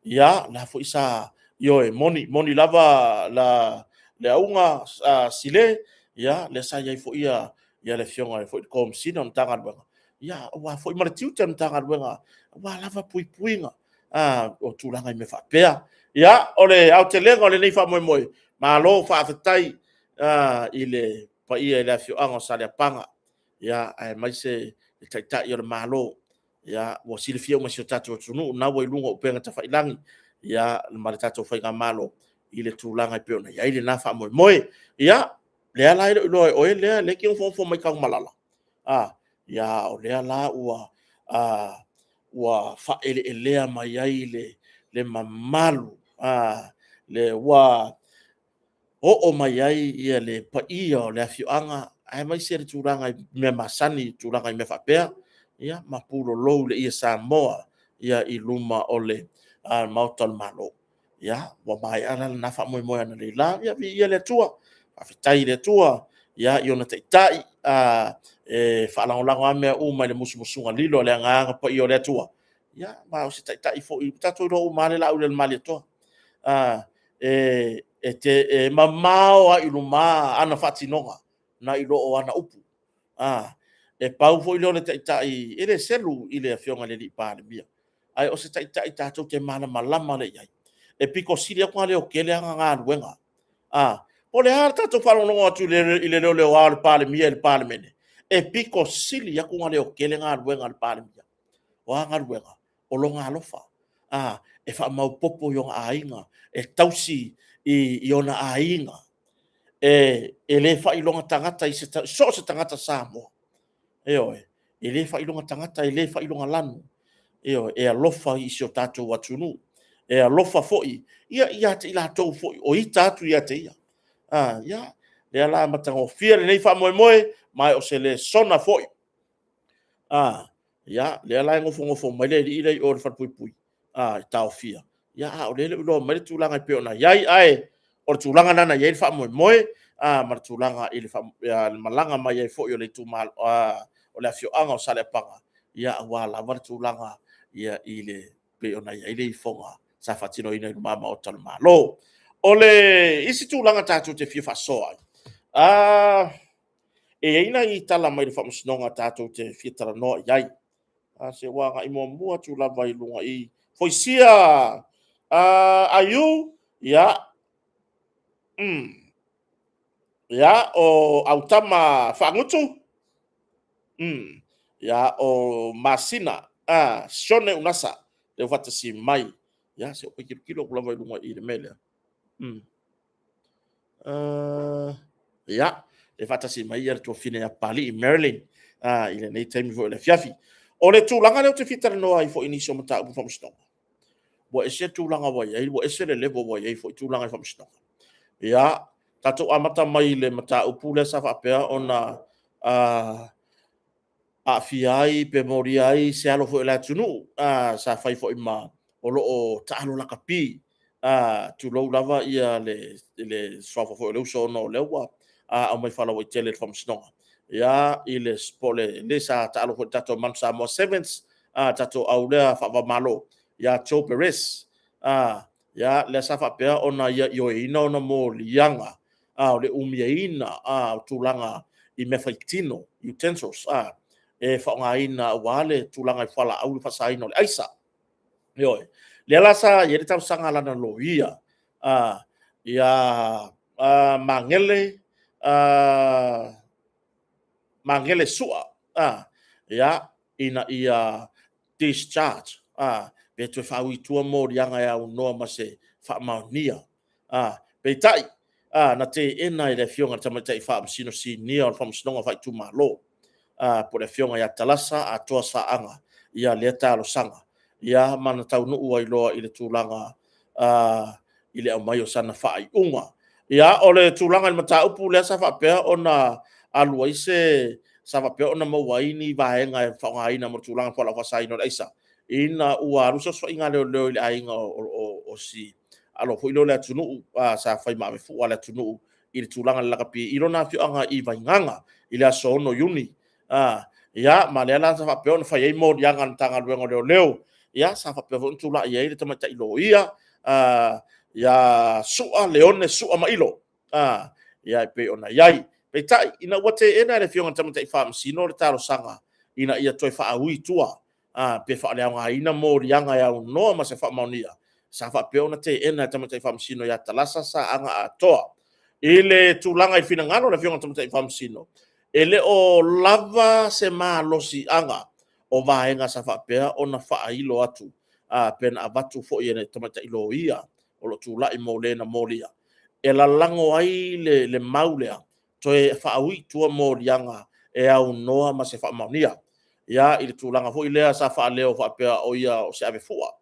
Ia, o la foi sa, ioe, e moni lava Leauga Sile, ia lea sa i ai foi le Afioga foi i le Komesina o le Matagaluega, aua foi ma le tiute o le Matagaluega aua lava puipuiga o tulaga i mea faapea. Ia, o le aotelega o lenei faamoemoe, malo faafetai i le paia i le afioaga o Saleapaga, aemaise le Taitai o le Malo. Ua silafia uma e si o tatou atunuu, o lena ua i luga o upega tafailagi ma le tatou faigamalo i le tulaga e pei ona i ai lena faamoemoe. Ia, lea la e le o iloa e oe lea e te nofonofo mai Tanumalala, a o lea la ua faaeleelea mai ai le mamalu, ua oo mai ai le paia o le afioaga aemaise le tulaga i mea masani, tulaga i mea faapea, ia ma pulou le ie Samoa i luma o le Maota o le Malo. Ia, ua maea la lena faamoemoe analeila, ia viia le Atua, faafetai i le Atua i ona taitai, e faalagolago lava mea uma i le musumusuga lilo a le Agaga Paia o le Atua. Ia ma o se taitai foi, ua tatou iloa uma lava le Laulu o le Malietoa, e mamao lava i luma ana faatinoga nai lo ana upu. E pau foi lea o le taitai, e le selu i le Afioga i le Palemia, ae o se taitai tatou te malamalama lelei i ai. E pito sili atu ona leotele ana galuega. Po o le a le tatou faalogologo atu i le leoleoa o le Palemia i le Palemene, e pito sili atu ona leotele galuega a le Palemia. O a galuega? O lona alofa, e faamaopoopo i ona aiga, e tausi i ona aiga, e le faailoga tagata i so o se tagata Samoa. Ioe. E le faailoga tagata, e le faailoga lanu. Ioe. E alofa i si o tatou atunuu, e alofa foi ia te i latou foi o ita atu ia te ia. Ia, lea la matagofie lenei faamoemoe, ma o se lesona foi. Ia, lea la e nofonofo mai le alii la i o i le falepuipui e taofia, a o lea e le o iloa mai le tulaga e pei ona i ai. Ae o le tulaga lena na i ai le faamoemoe ma le tulaga i le malaga mai ai foi o le afioaga o Saleapaga, aua lava le tulaga e pei ona i ai le ifoga sa faatinoina i luma Maota o le Malo. O le isi tulaga tatou te fia faasoa ai, e i ai nai tala mai le faamasinoga tatou te fia talanoa i ai. Se i ou agai muamua atu lava i luga i i. Foisia Ailuu, ia, o Autama Faagutu, o Masina Sione Unasa lea ua faatasi mai. Ia se i ou tilotilo atu lava i luga i le mea lea. Ia, e faatasi mai le tuafafine ia Papalii Marilyn i lenei taimi foi o le afiafi. O le tulaga lea ou te fia talanoa ai foi i nisi o mataupu faamasinoga, ua ese le tulaga ua i ai, ua ese le level ua i ai foi tulaga i faamasinoga. Ia, tatou amata mai i le mataupu lea sa faapea ona aafia ai pe molia ai se alo foi o le atunuu sa fai foi ma o lo o taalo lakapi, tulou lava le suafa foi o le uso, ona o lea ua aumai faalauaitele e le faamasinoga, ia, i le po o le sa taalo foi i le tatou Manu Samoa Sevens, le tatou au lea faava-o-Malo ia Joe Perez, ia, lea sa faapea ona ia ioeina ona moliaga o le umiaina o tulaga i mea faitino, utensils, e faaaogaina aua le tulaga i fualaau le faasaina o le aisa. Ioe. Lea la sa i ai le talosaga a lana loia ia Magele. Magele Sua, ia, ina ia discharge, pe toe faaui i tua moliaga e aunoa ma se faamaonia. Peitai, na teena e le Afioga i le Tamaitai Faamasino Sinia o le Faamasinoga Faaitumalo, po o le Afioga ia Talasa Atoa Saaga lea talosaga, ia ma na taunuu ai loa i le tulaga i le aumai o sana faaiuga. Ia, o le tulaga i le mataupu lea sa faapea ona alu ai se... sa faapea ona maua ai ni vaega e faaaogaina mo le tulaga o fualaau faasaina o le aisa, ina ua alu se osofaiga a leoleo i le aiga o si alo foi lea o Leatinuu sa fai ma avefua a Leatinuu i le tulaga o le lakapi i lona afioaga i Vaigaga i le aso 6 Iuni. Ia, ma o lea la sa faapea ona fai ai moliaga a le Matagaluega o Leoleo. Ia, sa faapea foi ona tulai ai le tamaitai loia ia Sua Leone Sua Mailo e pei ona i ai. Peitai, ina ua teena e le Afioga i le Tamaitai Faamasino le talosaga ina ia toe faaui i tua pe faaleaogaina moliaga e aunoa ma se faamaonia, sa faapea ona teena e le Tamaitai Faamasino ia Talasa Saaga Atoa. I le tulaga i finagalo o le Afioga i le Tamaitai Faamasino, e le o lava se malosiaga o vaega sa faapea ona faailo atu pe na avatu foi e le tamaitai loia o lo o tulai mo le na molia, e lalago ai le mau lea, toe faaui i tua moliaga e aunoa ma se faamaonia. Ia, i le tulaga foi lea sa faaleo faapea o ia o se avefua,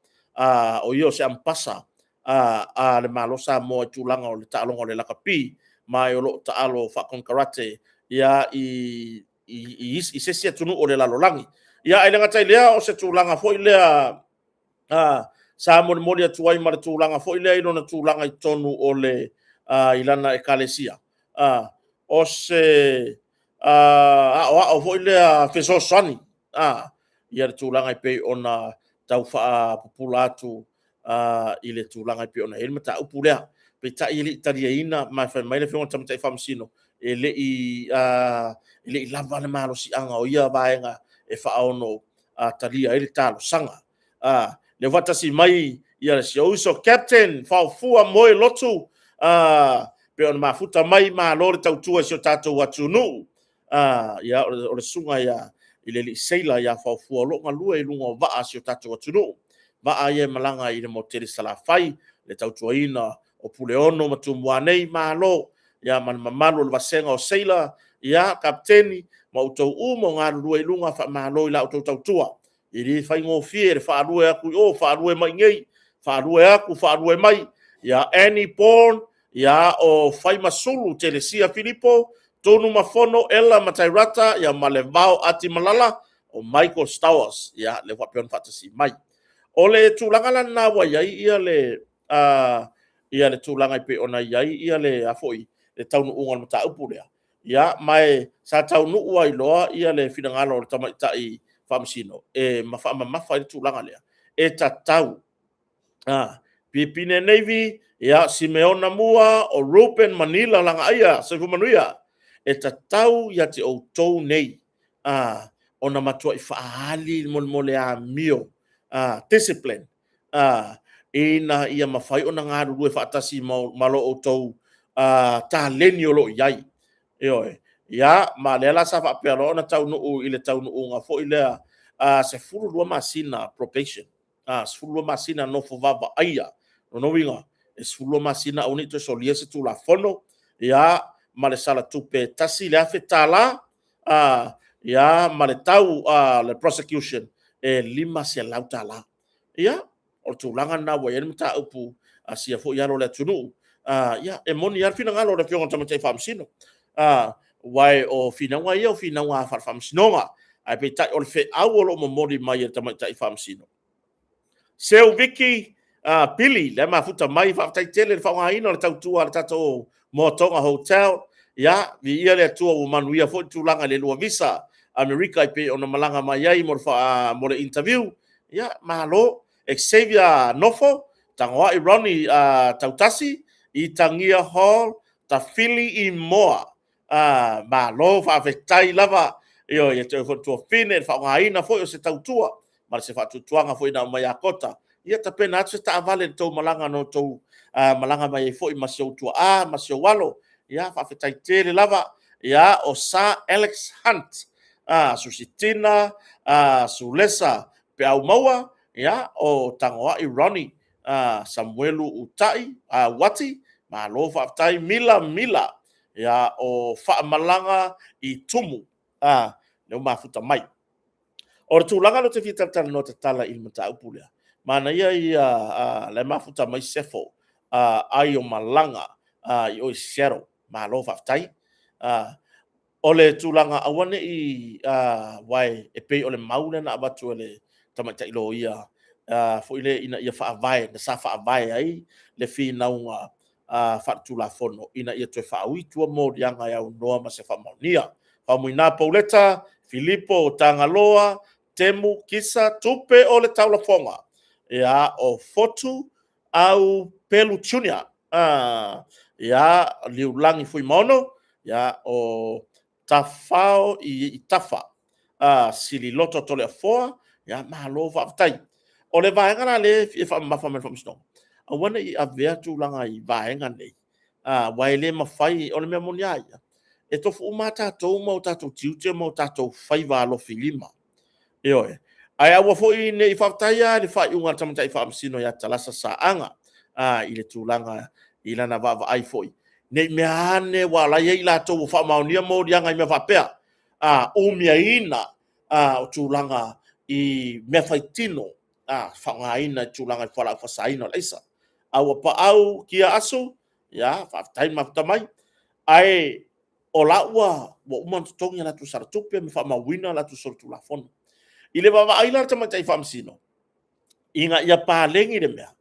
o ia o se amepasa a le Malo o Samoa i tulaga o le taaloga o le lakapi, ma o lo o taalo faakonekarate i se isi atunuu o le lalolagi. Ia, ae le gata i lea o se tulaga foi lea sa molimoli atu ai ma le tulaga foi lea i lona tulaga i totonu o le i lana Ekalesia, o se aoao foi lea fesoasoani le tulaga e pei ona tau faapupula atu i le tulaga e pei ona i ai le mataupu lea. Peitai e le i taliaina, ma e fai mai le Afioga i le Tamaitai Faamasino, e le i lava le malosiaga o ia vaega e faaono talia ai le talosaga. Lea ua faatasi mai si ou uso Captain Faofua Moe Lotu pei ona mafuta mai, malo le tautua i si o tatou atunuu. Ia, o le susuga i le alii seila ia Faofua o lo o galue i luga o vaa a si o tatou atunuu, vaa ia e malaga i le motu tele i Salafai, le tautuaina o Puleono ma Tumua nei, malo. Ia ma le mamalu o le vasega o seila, ia, kapeteni ma outou uma o galulue i luga, faamalo i la outou tautua. E le faigofie le faalue atu i o, faalue mai i inei, faalue atu, faalue mai. Ia Annie Paul, o Faimasulu Telesia Filipo, Tunumafono Ella Matairata, ma Levao Atimalala, o Michael Stowers, lea ua faapea ona faatasi mai. O le tulaga la lena ua i ai le tulaga e pei ona i ai le taunuuga o le mataupu lea. Ia, ma sa taunuu ai loa le finagalo o le tamaitai faamasino e faamamafa ai le tulaga lea, e tatau. Pisinio Navy, ia Simeona Mua, o Reuben Manila Lagaaia, soifua manuia. E tatau ia te outou nei ona matuai faaali le amio, discipline, ina ia mafai ona galulue faatasi ma lo outou taleni o lo o i ai. Ioe. Ia, ma o lea la sa faapea loa ona taunuu i le taunuuga foi lea, 12 masina probation, 12 masina nofo vaavaaia. O lona uiga, e 12 masina aua ne i toe solia se Tulafono, ia, ma le sala tupe e $1,000, ia, ma le tau a le prosecution e $500. Ia, o le tulaga lena ua i ai le mataupu a sia foi alo o le atunuu. Ia, e moni lava le finagalo o le Afioga i le Tamaitai Faamasino, aua o finauga ia o finauga faale-faamasinoga, ae peitai o le feau o lo o momoli mai e le Tamaitai Faamasino. Seu Viki Pili, lea e mafuta mai, faafetai tele i le faaaogaina o le tautua a le tatou Moatoga Hotel. Ia, viia le Atua ua manuia foi le tulaga i le lua visa Amerika e pei ona malaga mai ai mo le interview. Ia, malo. Xavier Nofo, Tagoai Ronnie Tautasi, Itagia Hall, Tafili Imoa. Malo faafetai lava. Ioe, ia te oe foi le tuafafine i le faaaogaina foi o se tautua ma se faatuatuaga foi na aumai ia Kota. Ia tapena atu se taavale i le tou malaga na outou malaga mai ai foi ma si ou tuaa ma si ou alo. Ia faafetai tele lava. Ia, o Sir Alex Hunt, Susitina, Sulesa Peaumaua, ia, o Tagoai Ronnie, Samuelu Utai, Uati, malo faafetai, Mila Mila, ia, o Faamalaga i Tumu, lea ua mafuta mai. O le tulaga lea ou te fia talatalanoa tatala i le mataupu lea, manaia ia, la e mafuta mai Sefo, ai o Malaga i o i Seattle, malo faafetai. O le tulaga aua ne i, aua e pei o le mau lea na avatu e le tamaitai loia foi lea ina ia faavae, sa faavae ai le finauga faale-tulafono ina ia toe faaui i tua moliaga e aunoa ma se faamaonia. Faumuina Pauleta Filipo Tagaloa Temu Kisa Tupe o le Taulafoga, ia, o Fotu Au Pelu Junior, ia, Liulagi Fuimaono, ia, o Tafao i Tafa, Sililoto Toleafoa, ia malo faafetai. O le vaega la lea e fia faamamafa mai le faamasinoga, aua ne i avea tulaga i vaega nei, aua e le mafai, o le mea moni lava ia, e tofu uma lava tatou ma o tatou tiute ma o tatou faiva alofilima. Ioe. Ae aua foi ne i faafetai lava i le faaiuga a le Tamaitai Faamasino ia Talasa Saaga i le tulaga i lana vaavaai foi, ne i mea ane aua o la e i ai latou ua faamaonia moliaga i mea faapea, umiaina o tulaga i mea faitino, faaaogaina i tulaga i fualaau faasaina o le aisa. A ua paau kia asu, ia faafetai mafuta mai. Ae o la ua uma ona totogi a latou sala tupe ma faamauina a latou solitulafono. I le vaavaai la a le tamaitai faamasino, ina ia paleni le mea,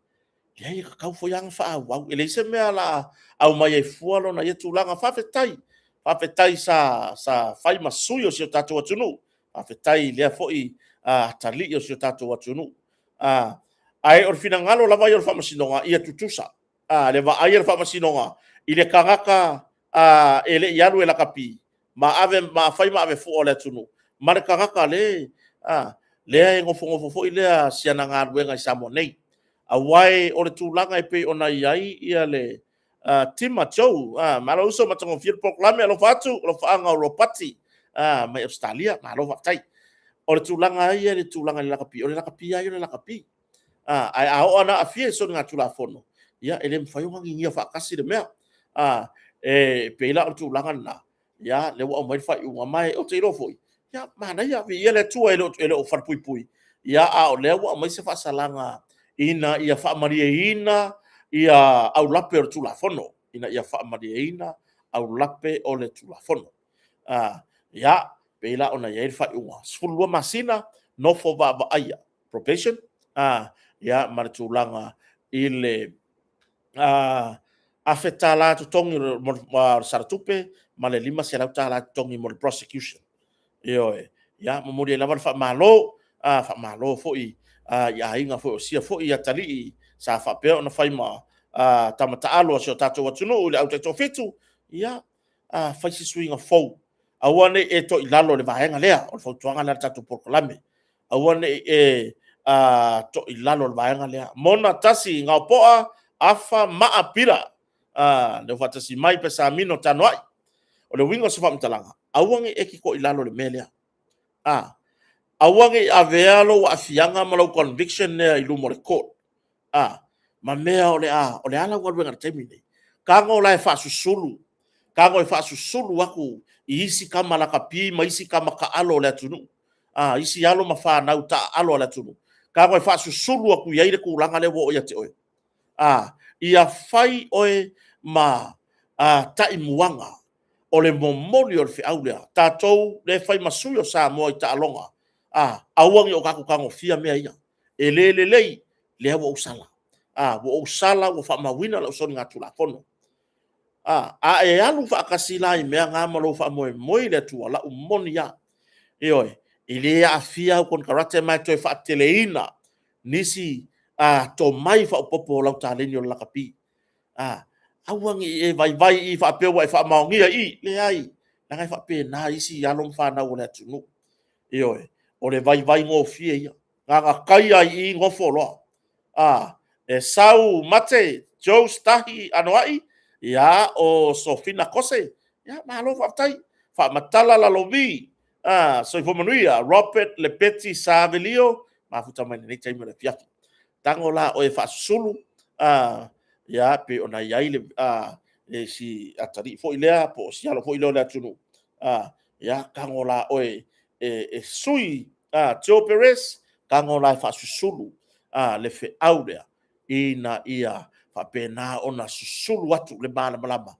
leai e tatau foi lava ona faaauau. E leai se mea o le a aumai ai fua lona ia tulaga. Faafetai, faafetai sa fai ma sui o si o tatou atunuu, faafetai i lea foi atalii o si o tatou atunuu. Ae o le finagalo lava ia o le faamasinoga ia tutusa le vaai a le faamasinoga i le tagata e le i alu e lakapi ma ave ma fai ma ave fua o le atunuu, ma le tagata lea e nofonofo foi lea i si ana galuega i Samoa nei. Aua o le tulaga e pei ona i ai le Tima Joe, malo uso, matagofie le polokalame, alofa atu, alofaaga o Ropati mai Ausetalia, malo faafetai. O le tulaga lava ia i le tulaga i le lakapi, o le lakapi lava ia o le lakapi. Ae a oo ina aafia i soligatulafono, ia e le mafai ona ninia faatasi le mea. E pei la o le tulaga lena, lea ua aumai le faaiuga, ma ou te iloa foi, ia manaia, viia le Atua e le o falepuipui, a o lea ua aumai se faasalaga ina ia faamalieina aulape o le Tulafono, ina ia faamalieina aulape o le Tulafono. Ia, pei la ona i ai le faaiuga, 12 masina nofo vaavaaia, probation, ia ma le tulaga i le $1,000 totogi mo le sala tupe ma le $500 totogi mo le prosecution. Ioe. Ia momoli ai lava le faamalo, faamalo foi i aiga foi o sia foi atalii sa faapea ona fai ma tama taalo a si o tatou atunuu i le au taitoafitu. Ia fai se suiga fou, aua ne i e toilalo i le vaega lea. O le fautuaga lea a le tatou polokalame, aua ne i e toilalo i le vaega lea. Mona Tasi Gaopoa Afa Maa Pira, lea ua faatasi mai Pesamino Tanoai. O le uiga o se faamatalaga, aua ne i e toilalo i le mea lea. Aua ne i avea lou aafiaga ma lou conviction lea i luma o le court, ma mea o le a lau galuega i le taimi lenei. Tago la e faasusulu, tago e faasusulu atu i isi tama lakapi ma isi tama taalo a le atunuu, isi alo ma fanau taaalo a le atunuu, tago e faasusulu atu i ai le tulaga lea ua oo ia te oe. Ia fai oe ma taimuaga o le momoli o le feau lea, tatou lea e fai ma sui o Samoa i taaloga, aua ne i o tatou tagofia mea ia. E le lelei, lea ua ou sala, ua ou sala ua faamauina lau soligatulafono. A e alu faatasi la i mea na ma lou faamoemoe i le Atua, o lau moni lava, ioe, e le aafia au konekarate ma e toe faateteleina nisi tomai faaopoopo o lau taleni o le lakapi. Aua ne i e vaivai i i faapea ua e faamaonia i i, leai, leaga e faapena isi alo ma fanau a le atunuu. Ioe, o le vaivai gofie ia, na ona tai lava i i nofo loa. E sau Mate Joe Tahi Anoa'i, ia, o Sofina Kose, ia malo faafetai. Faamatala Lalovi, soifua manuia, Robert Lepeti Savelio, mafuta mai lenei taimi o le afiafi. Tago la oe faasusulu, ia, pei ona i ai le si atalii foi lea, po o si alo foi lea o le atunuu, ia, tago la oe e sui, Joe Perez, tago la e faasusulu le feau lea, ina ia faapena ona susulu atu le malamalama.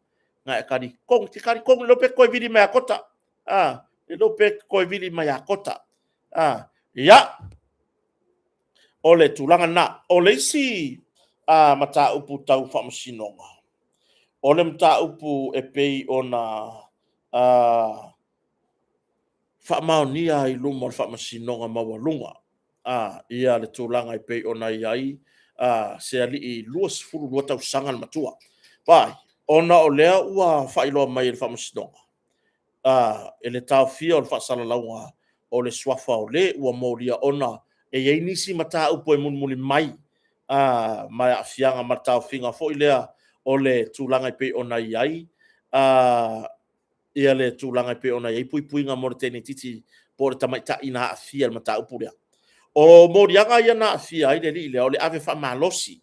Na e talitonu, e te talitonu le iloa pe toe vili mai ia Kota. Le iloa pe toe vili mai ia Kota. Ia, o le tulaga lena. O le isi mataupu tau faamasinoga, o le mataupu e pei ona faamaonia i luma o le Faamasinoga Maualuga ia le tulaga e pei ona i ai se alii 22 tausaga le matua. Vaai, ona o lea ua faailoa mai e le Faamasinoga, e le taofia o le faasalalauga o le suafa o le ua molia ona e i ai nisi mataupu e mulimuli mai, ma aafiaga ma le taofiga foi lea o le tulaga e pei ona i ai le tulaga e pei ona i ai puipuiga mo le teineitiiti po o le tamaitai na aafia i le mataupu lea. O moliaga ia na aafia ai le alii lea, o le ave faamalosi,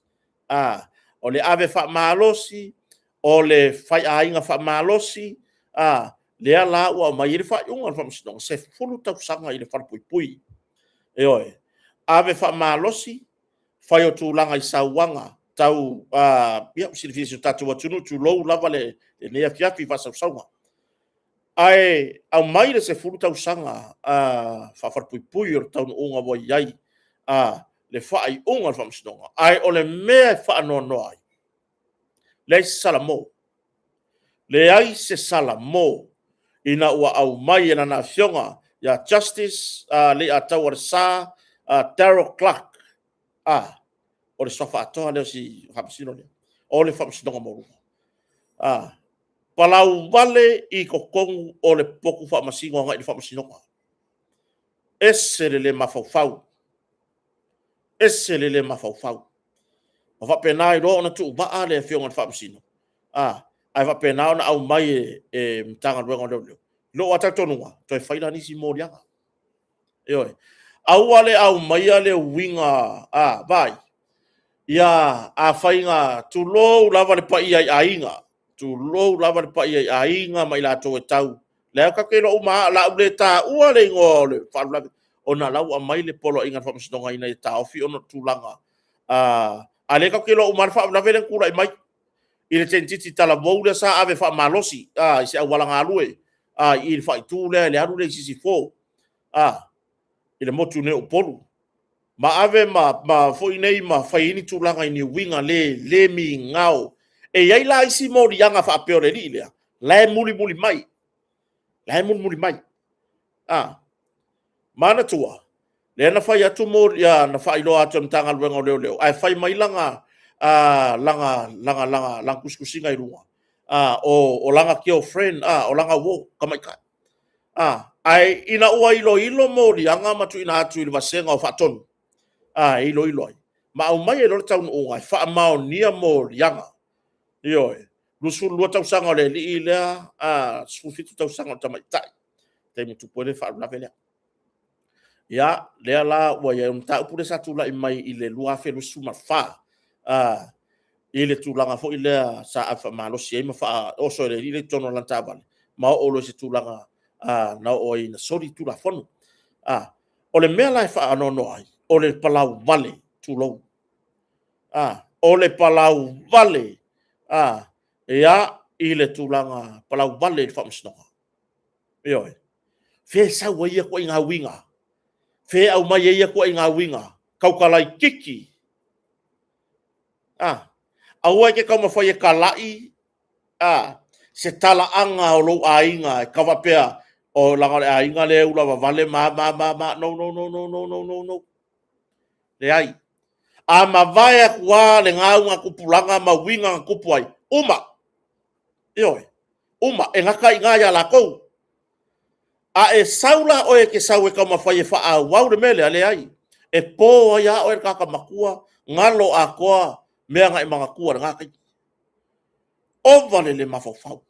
o le ave faamalosi, o le faiaiga faamalosi, lea la ua aumai ai le faaiuga a le faamasinoga, 10 tausaga i le falepuipui. Ioe, ave faamalosi, fai o tulaga i sauaga tau... ia ua silafia e si o tatou atunuu, tulou lava lenei afiafi i faasausauga. Ae aumai le 10 tausaga faafalepuipui o le taunuuga ua i ai le faaiuga a le faamasinoga. Ae o le mea e faanoanoa ai, leai se salamo, leai se salamo ina ua aumai e lana Afioga ia Justice Leiataualesa Darrell Clarke, o le suafa atoa lea o si Faamasino lea, o le Faamasinoga Maualuga. Palauvale i totonu o le potu faamasino agai i le faamasinoga. Ese le le mafaufau, ese le le mafaufau. Ma faapena ai loa ona tuuvaa le Afioga i le Faamasino, ae faapena ona aumai e le Matagaluega o Leoleo. I lou lava talitonuga, toe fai la nisi moliaga. Ioe. Aua le aumaia le uiga, vaai, ia afai na, tulou lava le paia i aiga, tulou lava le paia i aiga ma i latou e tau, leaga tatou te iloa uma lava, o le a ou le taua le igoa o le faalavelave, ona o la ua aumai le poloaiga a le Faamasinoga ina ia taofi ona o tulaga, a o lea tatou te iloa uma lava le faalavelave lea na tulai mai i le teineitiiti talavou lea sa ave faamalosi i se auala galue i le faaitu lea i le alu lea i sisifo i le motu nei o Upolu, ma ave ma foi nei ma fai ai ni tulaga i ni uiga le migao. E i ai la isi moliaga faapea o le alii lea, la e mulimuli mai, la e mulimuli mai. Manatua, lea na fai atu na faailoa atu e le Matagaluega o Leoleo, ae fai mai lana tusitusiga i luga, o lana girlfriend, o lana uo tamaitai. Ae ina ua iloilo moliaga ma tuuina atu i le vasega o Faatonu e iloilo ai, ma aumai ai loa le taunuuga e faamaonia moliaga. Ioe, 22 tausaga o le alii lea, 17 tausaga o le tamaitai, taimi na tupu ai le faalavelave lea. Ia, lea la ua i ai, o le mataupu lea sa tulai mai i le 2024, i le tulaga foi lea sa ave faamalosi ai ma faaoso e le alii lea i totonu o lana taavale, ma oo loa i se tulaga na oo ai ina soli tulafono. O le mea la e faanoanoa ai, o le palauvale, tulou, o le palauvale i le tulaga palauvale i le faamasinoga. Ioe. Fea e sau ai ia ituaiga uiga? Fea e aumai ai ia ituaiga uiga tautalaititi? Aua e te taumafai e talai se talaaga o lou aiga e tau faapea, o leaga o le aiga lea e ulavavale ma a ma a. No, no, no, no, no. Leai. A mavae atu lava lena augatupulaga ma uiga na tupu ai, uma, ioe, uma. E gata ai i ina ia latou. A e sau la oe e te sau e taumafai e faaauau le mea lea, leai. E po ai lava oe le tagata matua, galo atoa mea na e manatua i lena taimi. Ova le le mafaufau,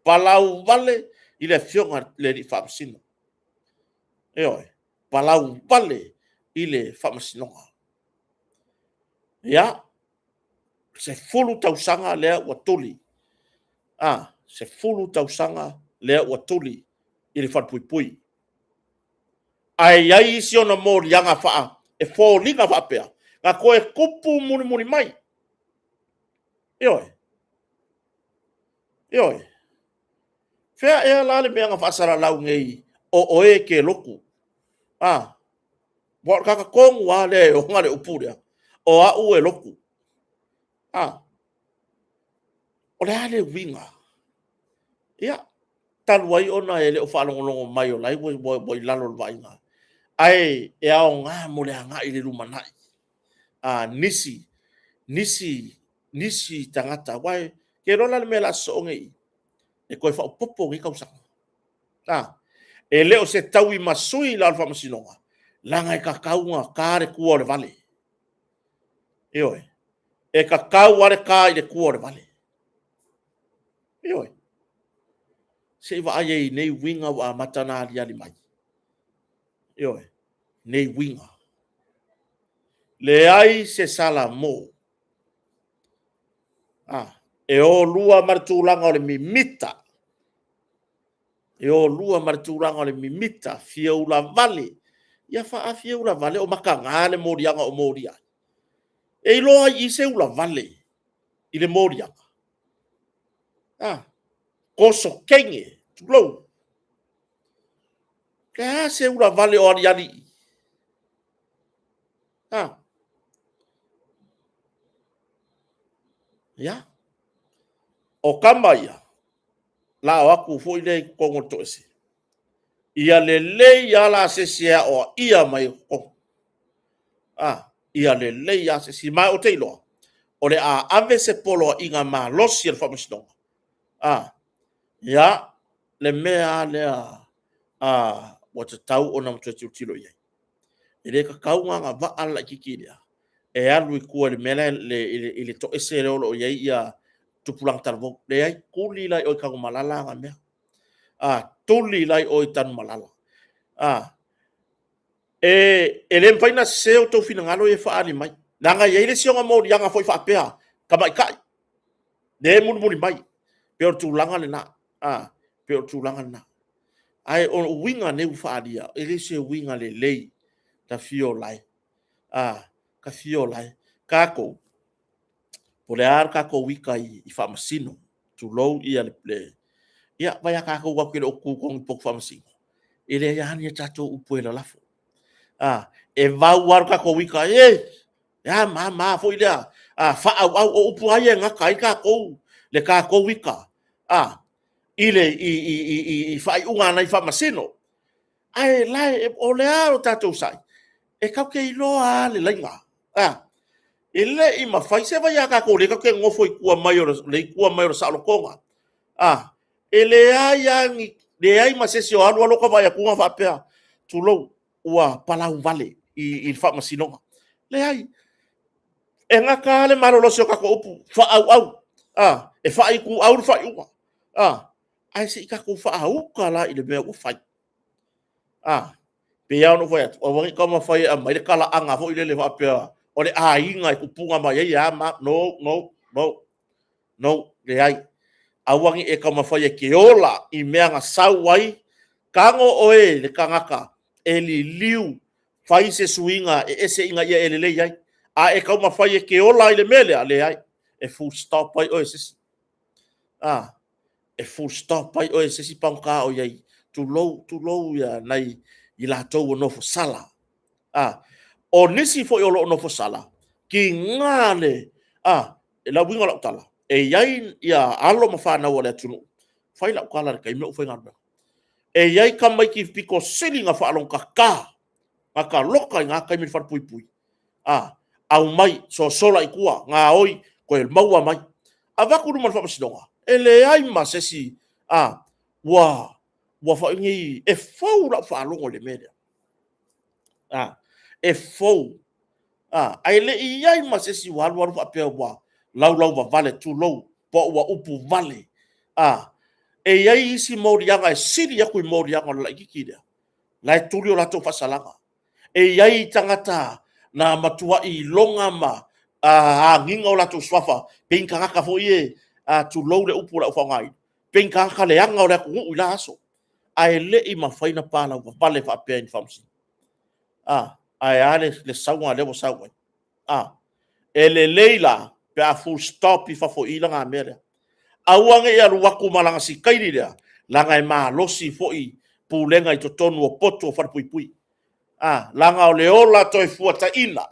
palau vale. i le Afioga i le Alii Faamasino. Ioe, palau vale i le Faamasinoga. Ia, 10 tausaga lea ua tuli, 10 tausaga lea ua tuli i le falepuipui. Ae i ai isi ona moliaga e foliga faapea, na toe tupu mulimuli mai. Ioe, ioe. Fea ea la le mea na faasalalau nei o oe e te lotu? A, aua o le tagata tonu lava lea e ona le upu lea, o au e lotu. A, o le a le uiga? Ia, talu ai ona e le o faalogologo mai o la ua i lalo o le vaaiga, ae e aoga mo le agai i le lumanai. A nisi tagata, aua ou te iloa la le mea o le a sosoo nei i i, e toe faaopoopo nei tausaga. E le o se tauimasui la o le faamasinoga, leaga e tatau ona ta le tua o le vale. Ioe, e tatau lava le ta i le tua o le vale. Ioe. Se i vaai i ai i nei uiga ua amata ona aliali mai. Ioe, nei uiga. Leai se Salamo e o lua ma le tulaga o le mimita, e o lua ma le tulaga o le mimita, fia ulavale. Ia faa-a fia ulavale o mataga le moliaga o molia ai? E iloa ai i i se ulavale i le moliaga? A, toso teine, tulou. O le a se ulavale o aliali i i? A. Ia, o tama ia, o le a o atu foi lea i totonu o le toese, ia lelei lava la se isi e aoaia mai ai i totonu. Ia lelei lava se isi. Ma ou te iloa, o le a ave se poloaiga malosi a le Faamasinoga, ia, le mea lava lea ua tatau ona toe tilotilo i ai. E le tatau ona agavaa le laitiiti lea e alu i tua i le mea lea, i le toese lea o lo o i ai tupulaga talavou. Leai, tuli la i o i Tanumalala ana mea. Tuli la i o i Tanumalala. E le mafai ona sese outou finagalo ia e faaali mai, leaga e i ai le isi ona moliaga foi faapea, tamaitai, lea e mulimuli mai. E pei o le tulaga lena, e pei o le tulaga lena. Ae o uiga nei ua faaalia, e le o se uiga lelei, ta fia ola e, ta fia ola e. Tatou, po o le a le tatou ita i faamasino, tulou le... Ia vaai a tatou te le o tu tonu i potu faamasino, e leai lava ni a tatou upu e lalafo. E vau lava le tatou ita, e, a ma a ma a foi lea, faaauau. O upu lava ia e gata ai tatou, le tatou ita i faaiuga a nai faamasino. Ae o le a lo tatou sai? E tatou te iloa lava le laina. E le i mafai, se vaai ia tatou o lea tatou te nonofo i tua mai o le itu mai o le saolotoga. E leai lava ni, leai ma se isi o alu alu ota vaai atu faapea, tulou, ua palau vale i le faamasinoga. Leai, e gata lava le malolosi o tatou upu, faaauau, e faaituau le faaiuga. Ae se i tatou faauta la i le mea ua fai. E pei lava ona ou fai atu, aua ne i taumafai e aumai le talaaga foi lele faapea o le aiga e tupuga mai ai e a ma a. No, no, no, no, leai. Aua ne i e taumafai e te ola i mea na sau ai. Tago oe le tagata e liliu, fai se suiga e ese ina ia e lelei ai. A e taumafai e te ola i le mea lea, leai, e full stop ai oe e se isi. E full stop ai oe e se isi pagota o i ai, tulou, tulou ia nai i latou ua nofo sala. O nisi foi o lo o nofo sala, tiga le, le uiga o lau tala, e i ai ia alo ma fanau a le atunuu, fai lau tala i le taimi a o ou faigaluega. E i ai tamaiti pito sili ona faalogotata, na ta loka i na taimi i le falepuipui, aumai, sosola i tua, gaoi, toe maua mai. Avatu i luma o le faamasinoga, e leai ma se isi ua foi nei, e fou lau faalogo i le mea lea. E fou, ae le i i ai ma se isi ua alu alu faapea ua laulauvavale, tulou, po ua upu vale. E i ai isi moliaga e sili atu i moliaga o le laitiiti lea, la e tuli o latou faasalaga. E i ai tagata na matuai iloga ma agiga o latou suafa, pei ni tagata foi ia, tulou le upu o le a ou faaaogaina, pei ni tagata leaga o le atunuu i la aso, ae le i mafai ona palauvavale faapea e ni faamasino. Ae a le sauga lea ua sau ai? E lelei la pe a full stop i fafo i i lana mea lea. Aua ne i alu atu ma lana sitaili lea, leaga e malosi foi pulega i totonu o potu o falepuipui. Leaga o le ola toefuataiga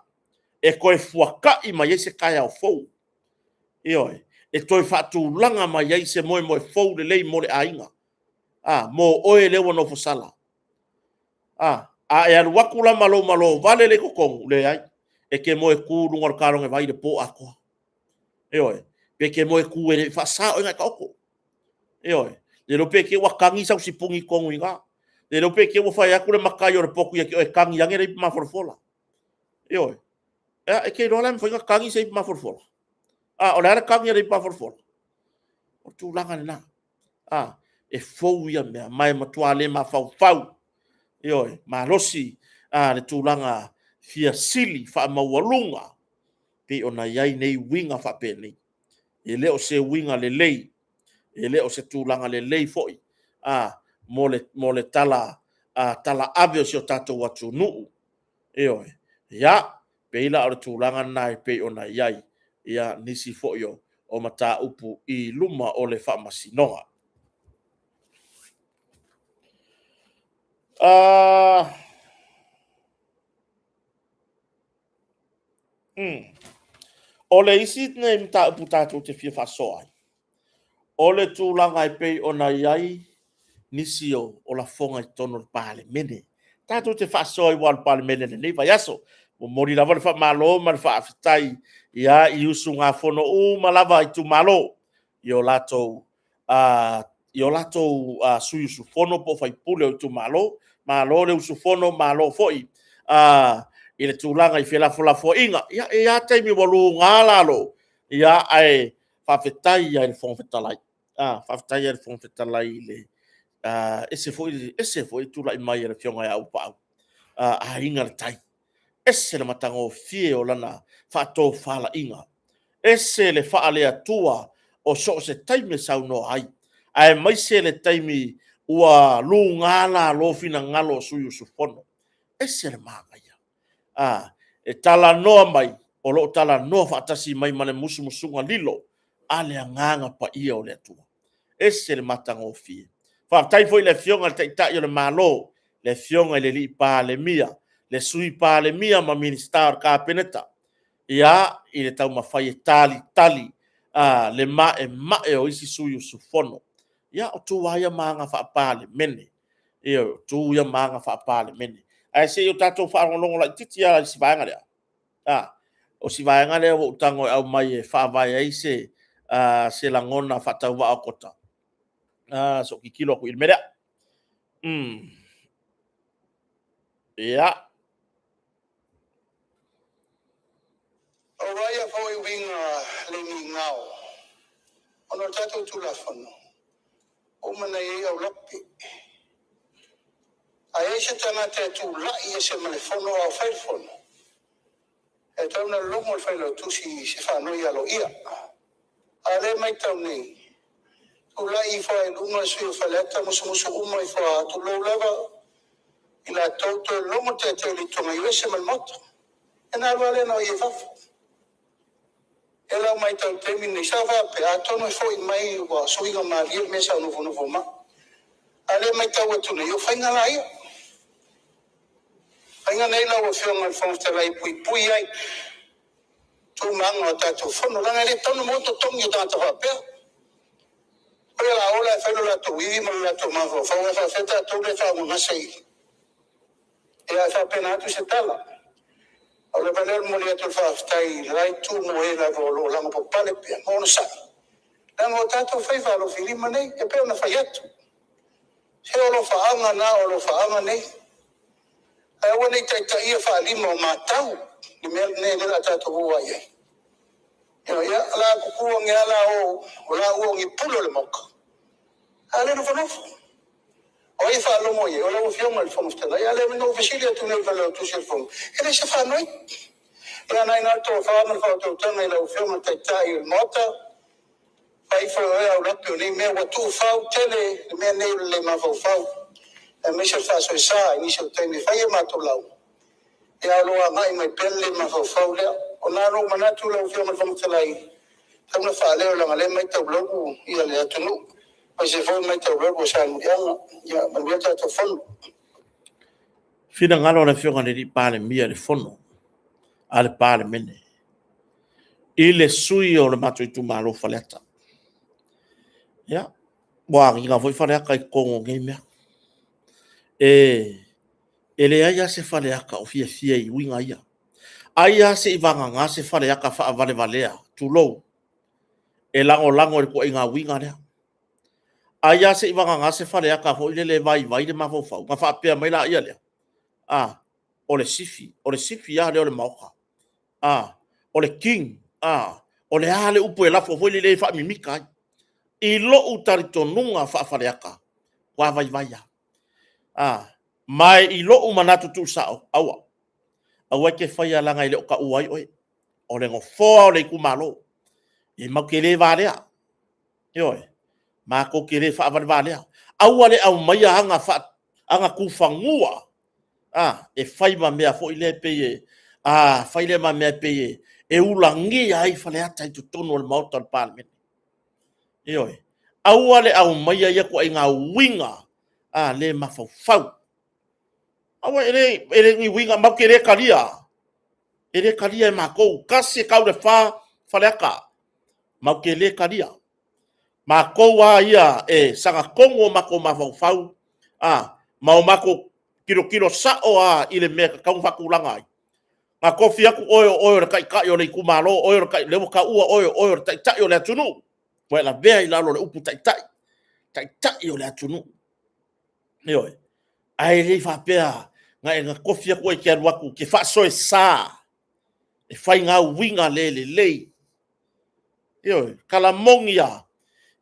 e toe fuatai mai ai se taeao fou. Ioe, e toe faatulaga mai ai se moemoe fou lelei mo le aiga, mo oe lea ua nofosala. A e alu atu la ma lou malo vale lea i totonu, leai, e te moe tu i luga o le kalone vai i le po atoa. Ioe, pe te moe tu e le faasa oe ona e taoto. Ioe, le iloa pe te i ua tagi sau sipuni i totonu i ina. Le iloa pe te i ua fai atu le matai o le potu ia te oe, tagi ane le ipu mafolafola. Ioe, e te iloa la e mafai ona tagi se ipu mafolafola? A, o le a le tagi a le ipu mafolafola? O le tulaga lena, e fou ia mea, ma e matua le mafaufau, ioe, malosi le tulaga fia sili faamaualuga pei ona i ai nei uiga faapenei. E le o se uiga lelei, e le o se tulaga lelei foi mo le talaave o si o tatou atunuu. Ioe. Ia, pei la o le tulaga lena e pei ona i ai nisi foi o mataupu i luma o le Faamasinoga. O le isi lenei mataupu tatou te fia faasoa ai, o le tulaga e pei ona i ai nisi o lafoga i totonu o le Palemene. Tatou te faasoa aua o le Palemene i lenei vaiaso. E momoli lava le faamalo ma le faafetai i usugafono uma lava a itumalo i o latou sui usufono po o sui usufono o itumalo. Malo le usufono, malo foi i le tulaga i felafolafoaiga. Ia, e i ai lava taimi ua luga lalo, ae faafetai lava i le Fofoga Fetalai. Faafetai lava i le Fofoga Fetalai, e ese foi le tulai mai o le Afioga ia Auuapaau, Aiga i le Tai. E ese le matagofie o lana faatofalaiga, ese le faale-Atua o so o se taimi e saunoa ai, aemaise le taimi ua luga lalo finagalo o sui usufono. E ese le manaia. E talanoa mai, o lo o talanoa faatasi mai ma le musumusuga lilo a le Agaga Paia o le Atua. E ese le matagofie. Faafetai foi i le Afioga i le Taitai o le Malo, le Afioga i le Palemia, le Sui Palemia ma Minisita o le Kapeneta, ia, i le taumafai e talitali le maemae o isi sui usufono. Ia, o tu lava ia ma aga faa-Palemene. Ioe, o tu ia ma aga faa-Palemene. Ae se i tatou faalogologo laitiiti lava i si vaega lea. O si vaega lea ua ou tago e aumai e faavae ai se lagona faatauvaa o kota. Se i ou tilotilo atu i le mea lea. Ia. O ia foi uiga le migao ona o le tatou Tulafono, ua uma ona i ai aulape. A i ai se tagata e tulai ese ma le Fono a o fai le Fono, e tatau ona logo le Failautusi i se faanoi aloaia. A o lea e matau nei, tulai ifo lava i luga le sui usufono o Faleata musumusu uma ifo lava, tulou lava i latou, toe logo le Taitai o le Itu Agai e o ese ma le Maota. Ia ona alu lava lea na o ia i fafo. O lau matau i le taimi lenei, sa ou faapea atonu e foi mai ua suiga malie le mea sa ou nofonofo ma au. A o lea e matau atu nei, o faiga la ia. O faiga nei lau Afioga i le Fofoga Fetalai e puipui ai tu ma aga o le tatou Fono, leaga e le tatau ona maua ni totogi o tagata faapea. O le a o la e fai lo latou ivi ma lo latou mafaufau ae faapefea tatou lea e faaaaogagase i i? Ia e faapena atu se tala. Pau lava lea o le momoli atu o le faafetai i le la Itu mo e lava o lo o lavapapale pea ma onosai, leaga o tatou faiva alofilima nei. E pei ona fai atu, se o alofaaga na o alofaaga nei, ae aua ne i taitaia faalima o matau le mea lenei o le a tatou o a i ai. Ia o le a tutu ane lava la o laua o ni pule o le Maota, A o lea e nofonofo. O ai e faalogo i ai? O lau Afioga i le Fofoga Fetalai. A lea na ou fesili atu nei i le Failautusi o le Fono, e leai se faanoi. Ia o lena e i ina le tofa ma le faautautaga i lau Afioga i le Taitai o le Maota, fai ifo e oe aulape o nei mea, ua tuufau tele le mea lenei o le le mafaufau, aemaise o le faasoesa i nisi o taimi e fai a matou lauga, ae o lo o agai mai pea le le mafaufau lea. Na ona ou manatu lau Afioga i le Fofoga Fetalai, e tatau ona faaleo leaga o lea e matau laulu le atunuu, aemaise foi o le matau laulu a Salemuliaga. Ia manuia le tatou Fono. Finagalo le Afioga i le Palemia i le Fono a le Palemene i le sui usufono o le matou itumalo o Faleata. Ia, ua agiga foi Faleata i totonu o nei mea. E leai lava se Faleata o fiafia i uiga ia. Ai lava seivagana se Faleata faavalevalea tulou, e lagolago i le ituaiga uiga lea. Ai lava seivagana se Faleata foi lele e vaivai le mafaufau ona faapea mai lea, a, o le sifi, o le sifi lava lea o le Maota. O le King, o le a le upu e lafo foi lele e faamimita ai. I lou talitonuga faa-Faleata, matua vaivai lava. Ma i lou manatu tuusao, aua, aua e te faia leaga e le o taua ai oe, o le Nofoa o le itumalo. E matou te le valea, ioe, matou te le faavalevalea. Aua le aumaia aga tufanua e fai ma mea foi lea pei e, fai lea ma mea e pei e ulagia ai Faleata i totonu o le Maota o le Palemene. Ioe. Aua le aumaia ia ituaiga uiga le mafaufau. Aua e le o ni uiga matou te le talia, e le talia e matou. Tasi e tau i le fa Faleata, matou te le talia. Matou lava ia e sagatonu o matou mafaufau ma o matou tilotilo sao lava i le mea e tatau ona faatulaga ai. Na tofi atu oe o oe o le taitai o le itumalo, o lea ua taua oe o oe o le taitai o le atunuu, ua e lavea i lalo o le upu taitai, taitai o le atunuu. Ioe. Ae le faapea na tofi atu oe e te alu atu e te faasoesa, e fai na uiga le lelei. Ioe. O le tala moni lava,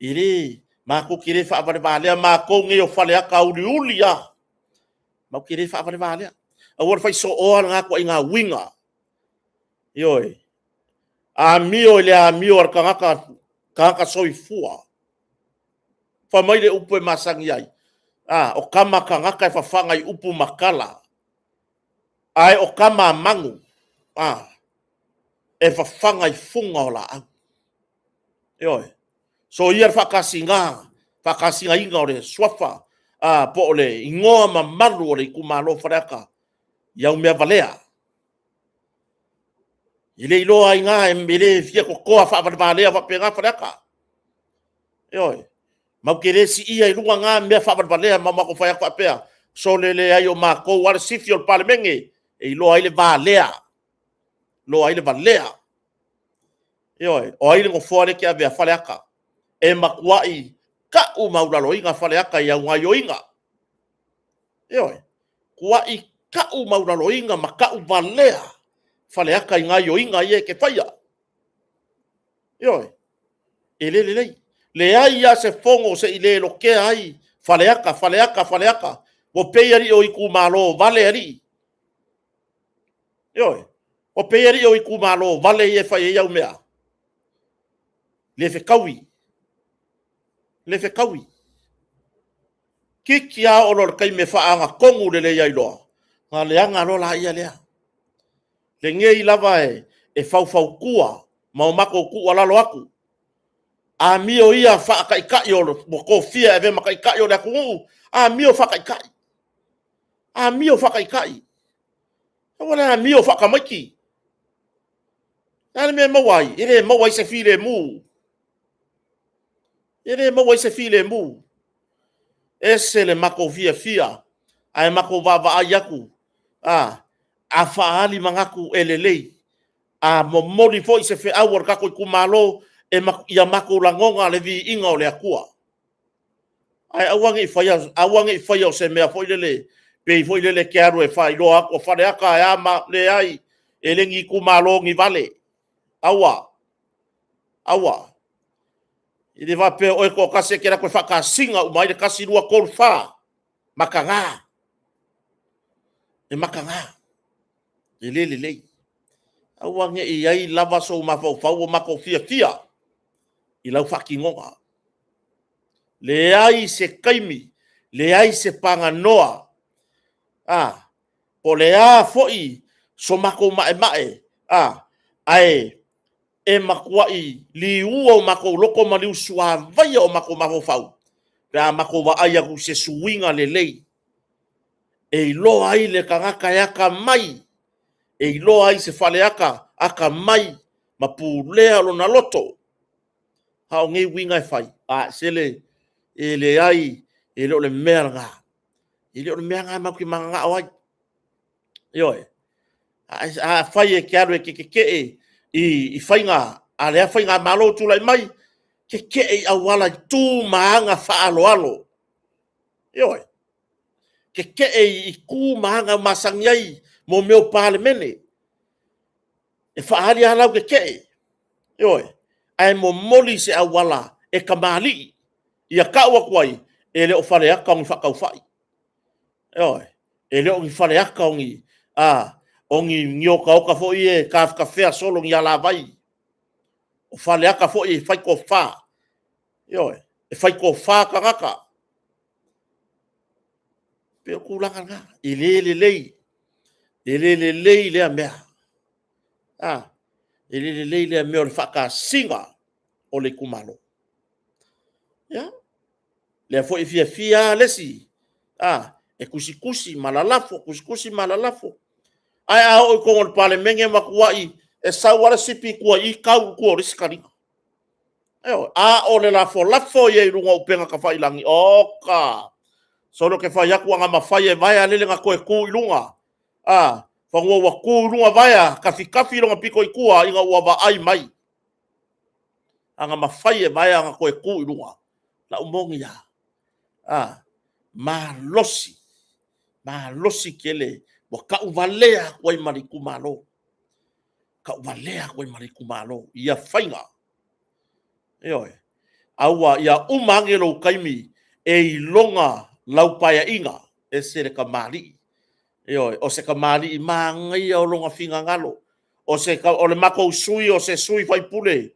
e matou te le faavalevalea matou nei o Faleata uliuli lava, matou te le faavalevalea. Aua le faisooa lena ituaiga uiga. Ioe. Amio i le amio a le tagata soifua. Fai mai le upu e masani ai, a, o tama tagata e fafaga i upu ma tala, ae o tama a manu, e fafaga i fuga o laau. Ioe. Soia le faatasigaina o le suafa po o le igoa mamalu o le itumalo o Faleata i au mea valea. E le iloa ai i ina, e le fia totoa faavalevalea faapena Faleata. Ioe. Matou te le siia i luga na mea faavalevalea ma matou fai atu faapea, sole, e leai o matou lava le sifi o le Palemene e iloa ai le valea, iloa ai le valea. Ioe. O ai le nofoa lea e te avea? Faleata. E matuai tau maualaloina Faleata i au gaoioiga. Ioe. Matuai tau maualaloina ma tauvalea Faleata i gaoioiga ia e te faia. Ioe. E le lelei. Leai lava se fono se i le lotea ai Faleata, Faleata, Faleata. Ua pei alii o itumalo vale alii. Ioe. Ua pei alii o itumalo vale ia e fai ai au mea. Le fetaui. Le fetaui. Titi lava oo loa i le taimi e faagatonu lelei ai loa, ona leaga loa lea. Lenei lava e faufautua ma o matou tuualalo atu. Amio ia faa-taitai ua tofia e avea ma taitai o le atunuu, amio faa-taitai, amio faa-taitai. Aua le amio faa-tamaiti. O le a le mea e maua ai? E le maua ai se filemu. E le maua ai se filemu. E ese le matou fiafia, ae matou vaavaai atu, a faaali manatu e lelei, a momoli foi se feau a le tatou itumalo, ia matou lagona le viiga o le Atua. Ae aua ne i faia, aua ne i faia o se mea foi lele pei foi lele e te alu e faailoa atu o Faleata e a ma a. Leai, e le ni itumalo ni vale. Aua, aua. E le faapea o oe toatasi e te alu atu e faatasiga uma ai le 1, 2, 3, 4. Mataga. E mataga. E le lelei. Aua ne i i ai lava sou mafaufau ua matou fiafia i lau faatinoga. Leai se taimi, leai se paganoa, a, po o le a foi so matou maemae, a, ae e matuai liua o matou loto ma liusuavaia o matou mafaufau pe a matou vaai atu i se suiga lelei e iloa ai le tagata e atamai, e iloa ai se faleata atamai ma pulea lona loto. A o nei uiga e fai, a, sele, e leai, e le o le mea lena. E le o le mea lena matou te mananao ai. Ioe. Afai e te alu e te tetee i faiga a lea Faigamalo ua tulai mai, tetee i auala i tu ma aga faaaloalo. Ioe. Tetee i tu ma aga masani ai mo mea o Palemene. E faaali lava lau tetee, ioe, ae momoli se auala e tamalii ia tau atu ai, e le o faleata o ni faataufai. Ioe. E le o ni faleata o ni, a, o ni otaota foi ia e tafetafea solo i ni alavai. O faleata foi e fai tofa. Ioe. E fai tofa tagata. E pei o le tulaga lena, e le lelei, e le lelei lea mea. A, e le lelei lea mea o le faatasina o le itumalo. Ia, lea foi e fiafia lava le isi, a, e tusitusi ma lalafo, tusitusi ma lalafo. Ae a oo i totonu o le Palemene e matuai, e sau lava le sipi i tua i i, tau i tua o le isi taliga. Ioe. A o le lafolafo i ai i luga o upega tafailagi, oka, solo ou te fai atu ana mafai e vaea lele na toe tu i luga, a, semeamanu ua tu i luga vaea, tafitafi lona pito i tua ina ua vaai mai. Ana mafai e vaea ona toe tu i luga, o lau moni lava, a, malosi, malosi tele, ua tauvalea atu ai ma le itumalo, tauvalea atu ai ma le itumalo i ia faiga. Ioe. Aua, ia uma ane lou taimi e iloga lau Paeaiga, ese le tamalii. Ioe, o se tamalii manaia o lona finagalo. O le matou sui usufono o se sui usufono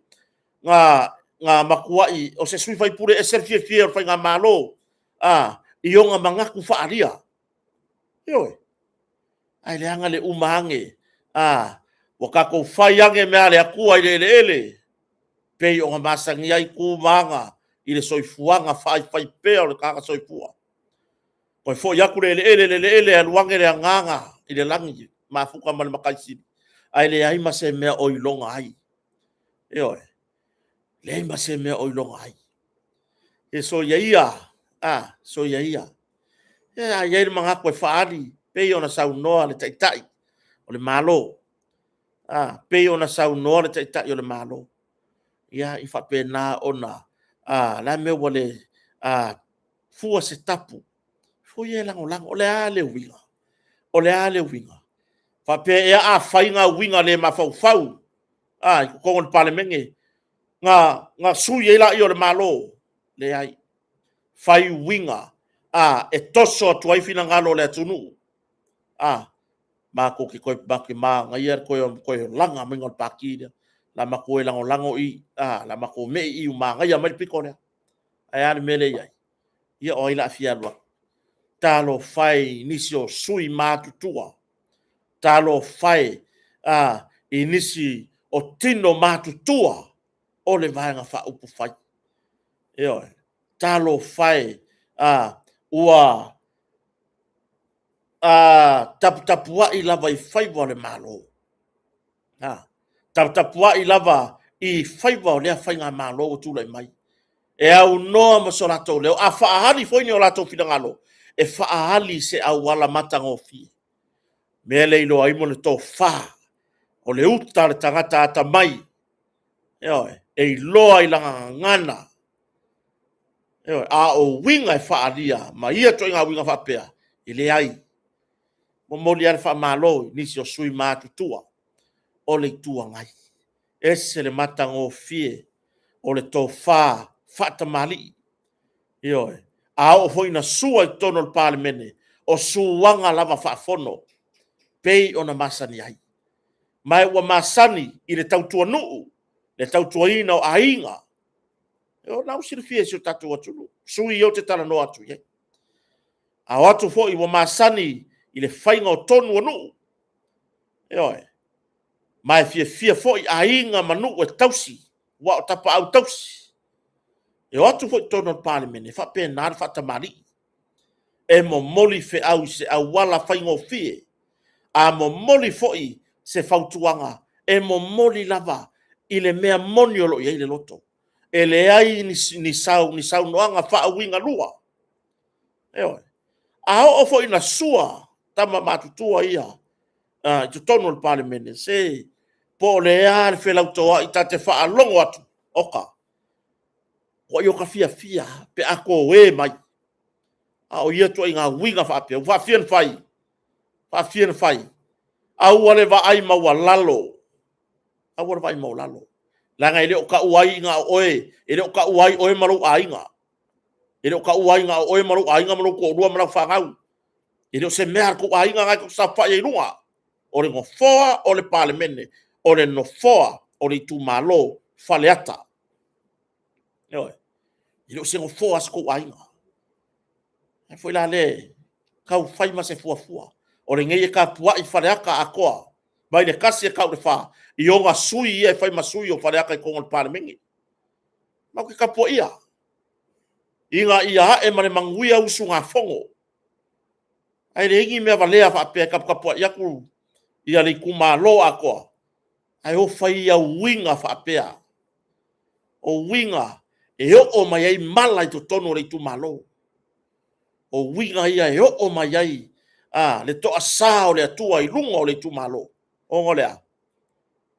na matuai, o se sui usufono e ese le fiafia o le Faigamalo i ona manatu faaalia. Ioe. Ae leaga le uma ane, ua tatou fai ane mea a le Atua i le eleele, pei ona masani ai tu ma aga i le soifuaga faifaipea o le tagata soifua. Toe foi atu le eleele i le eleele, alu ane le agaga i le lagi, mafuta ma le Matai Sili, ae leai ma se mea o iloga ai. Ioe. Leai ma se mea o iloga ai. E soia ia, a, soia ia. E a i ai le manatu e faaali, pei ona saunoa le Taitai o le Malo, a, pei ona saunoa le Taitai o le Malo. Ia, e faapena ona, a, le a le mea ua le fua se tapu, fua ia e lagolago. O le a le uiga? O le a le uiga? Faapea ea a fai na uiga le mafaufau a, i totonu o le Palemene, na sui ai lea o le Malo? Leai. Fai uiga a, e toso atu ai finagalo o le atunuu. A, matou te toe manaia le toe laga mai o le pati lea. O le a matou o e lagolago i i, o le a matou me i i ua manaia mai le pito lea. Ae a le mea lea e i ai? Ia o ai o le a fia alu atu? Talofa e i nisi o sui matutua, talofa e i nisi o tino matutua o le Vaega Faaupufai. Ioe. Talofa e, ua taputapuai lava i faiva o le Malo. Taputapuai lava i faiva o lea Faigamalo ua tulai mai, e aunoa ma so latou leo. A faaali foi ni o latou finagalo, e faaali i se auala matagofie. O le mea lea e iloa ai le tofa, o le uta a le tagata atamai, ioe, e iloa i lana gagana. Ioe, a o uiga e faaalia ma ia ituaiga uiga faapea, e leai. E momoli lava le faamalo i nisi o sui usufono matutua o le Itu Agai. E ese le matagofie o le tofa. faatamalii. Ioe. A oo foi ina sua i totonu o le Palemene, o suaga lava faafono, pei ona masani ai. Ma ua masani i le tautua nuu, le tautuaina o aiga. O lena ua silafia e si o tatou atunuu, sui usufono ia ou te talanoa atu i ai. A o atu foi ua masani i le faiga o tonu o nuu. Ioe. Ma e fiafia foi aiga ma nuu e tausi, aua o tapaau tausi. E o atu foi i totonu o le Palemene, e faapena le faatamalii. E momoli feau i se auala faigofie. A momoli foi se fautuaga, e momoli lava i le mea moni o lo o i ai le loto. E leai ni saunoaga faauigalua. Ioe. A oo foi ina sua tama matutua ia i totonu o le Palemene, se po o le a le felautoai, ta te faalogo atu, oka, ua ota fiafia lava pe a toe mai. A o ia ituaiga uiga faapea, ua faafia ona fai? Faafia ona fai? Aua le vaai maualalo, aua le vaai maualalo, leaga e le o taua ai na o oe, e le o taua ai oe ma lou aiga. E le o taua ai na o oe ma lou aiga ma lou toalua ma lau fanau. E le o se mea a lo outou aiga lena tou te saofai ai i luga. O le Nofoa o le Palemene, o le Nofoa o le itumalo o Faleata. Ioe. E le o se Nofoa o so outou aiga. O le mea foi la lea, tau fai ma se fuafua. O lenei e tapuai Faleata atoa, mai le 1 e tau i le 4, i ona sui ia e fai ma sui o Faleata i totonu o le Palemene. Matou te tapuaia, ina ia ae ma le manuia usugafono. Ae leai ni mea valea faapea e taputapuai atu ia le itumalo atoa, ae o fai au uiga faapea. O uiga e oo mai ai mala i totonu o le itumalo. O uiga ia e oo mai ai le toasa o le Atua i luga o le itumalo. Ona o le a?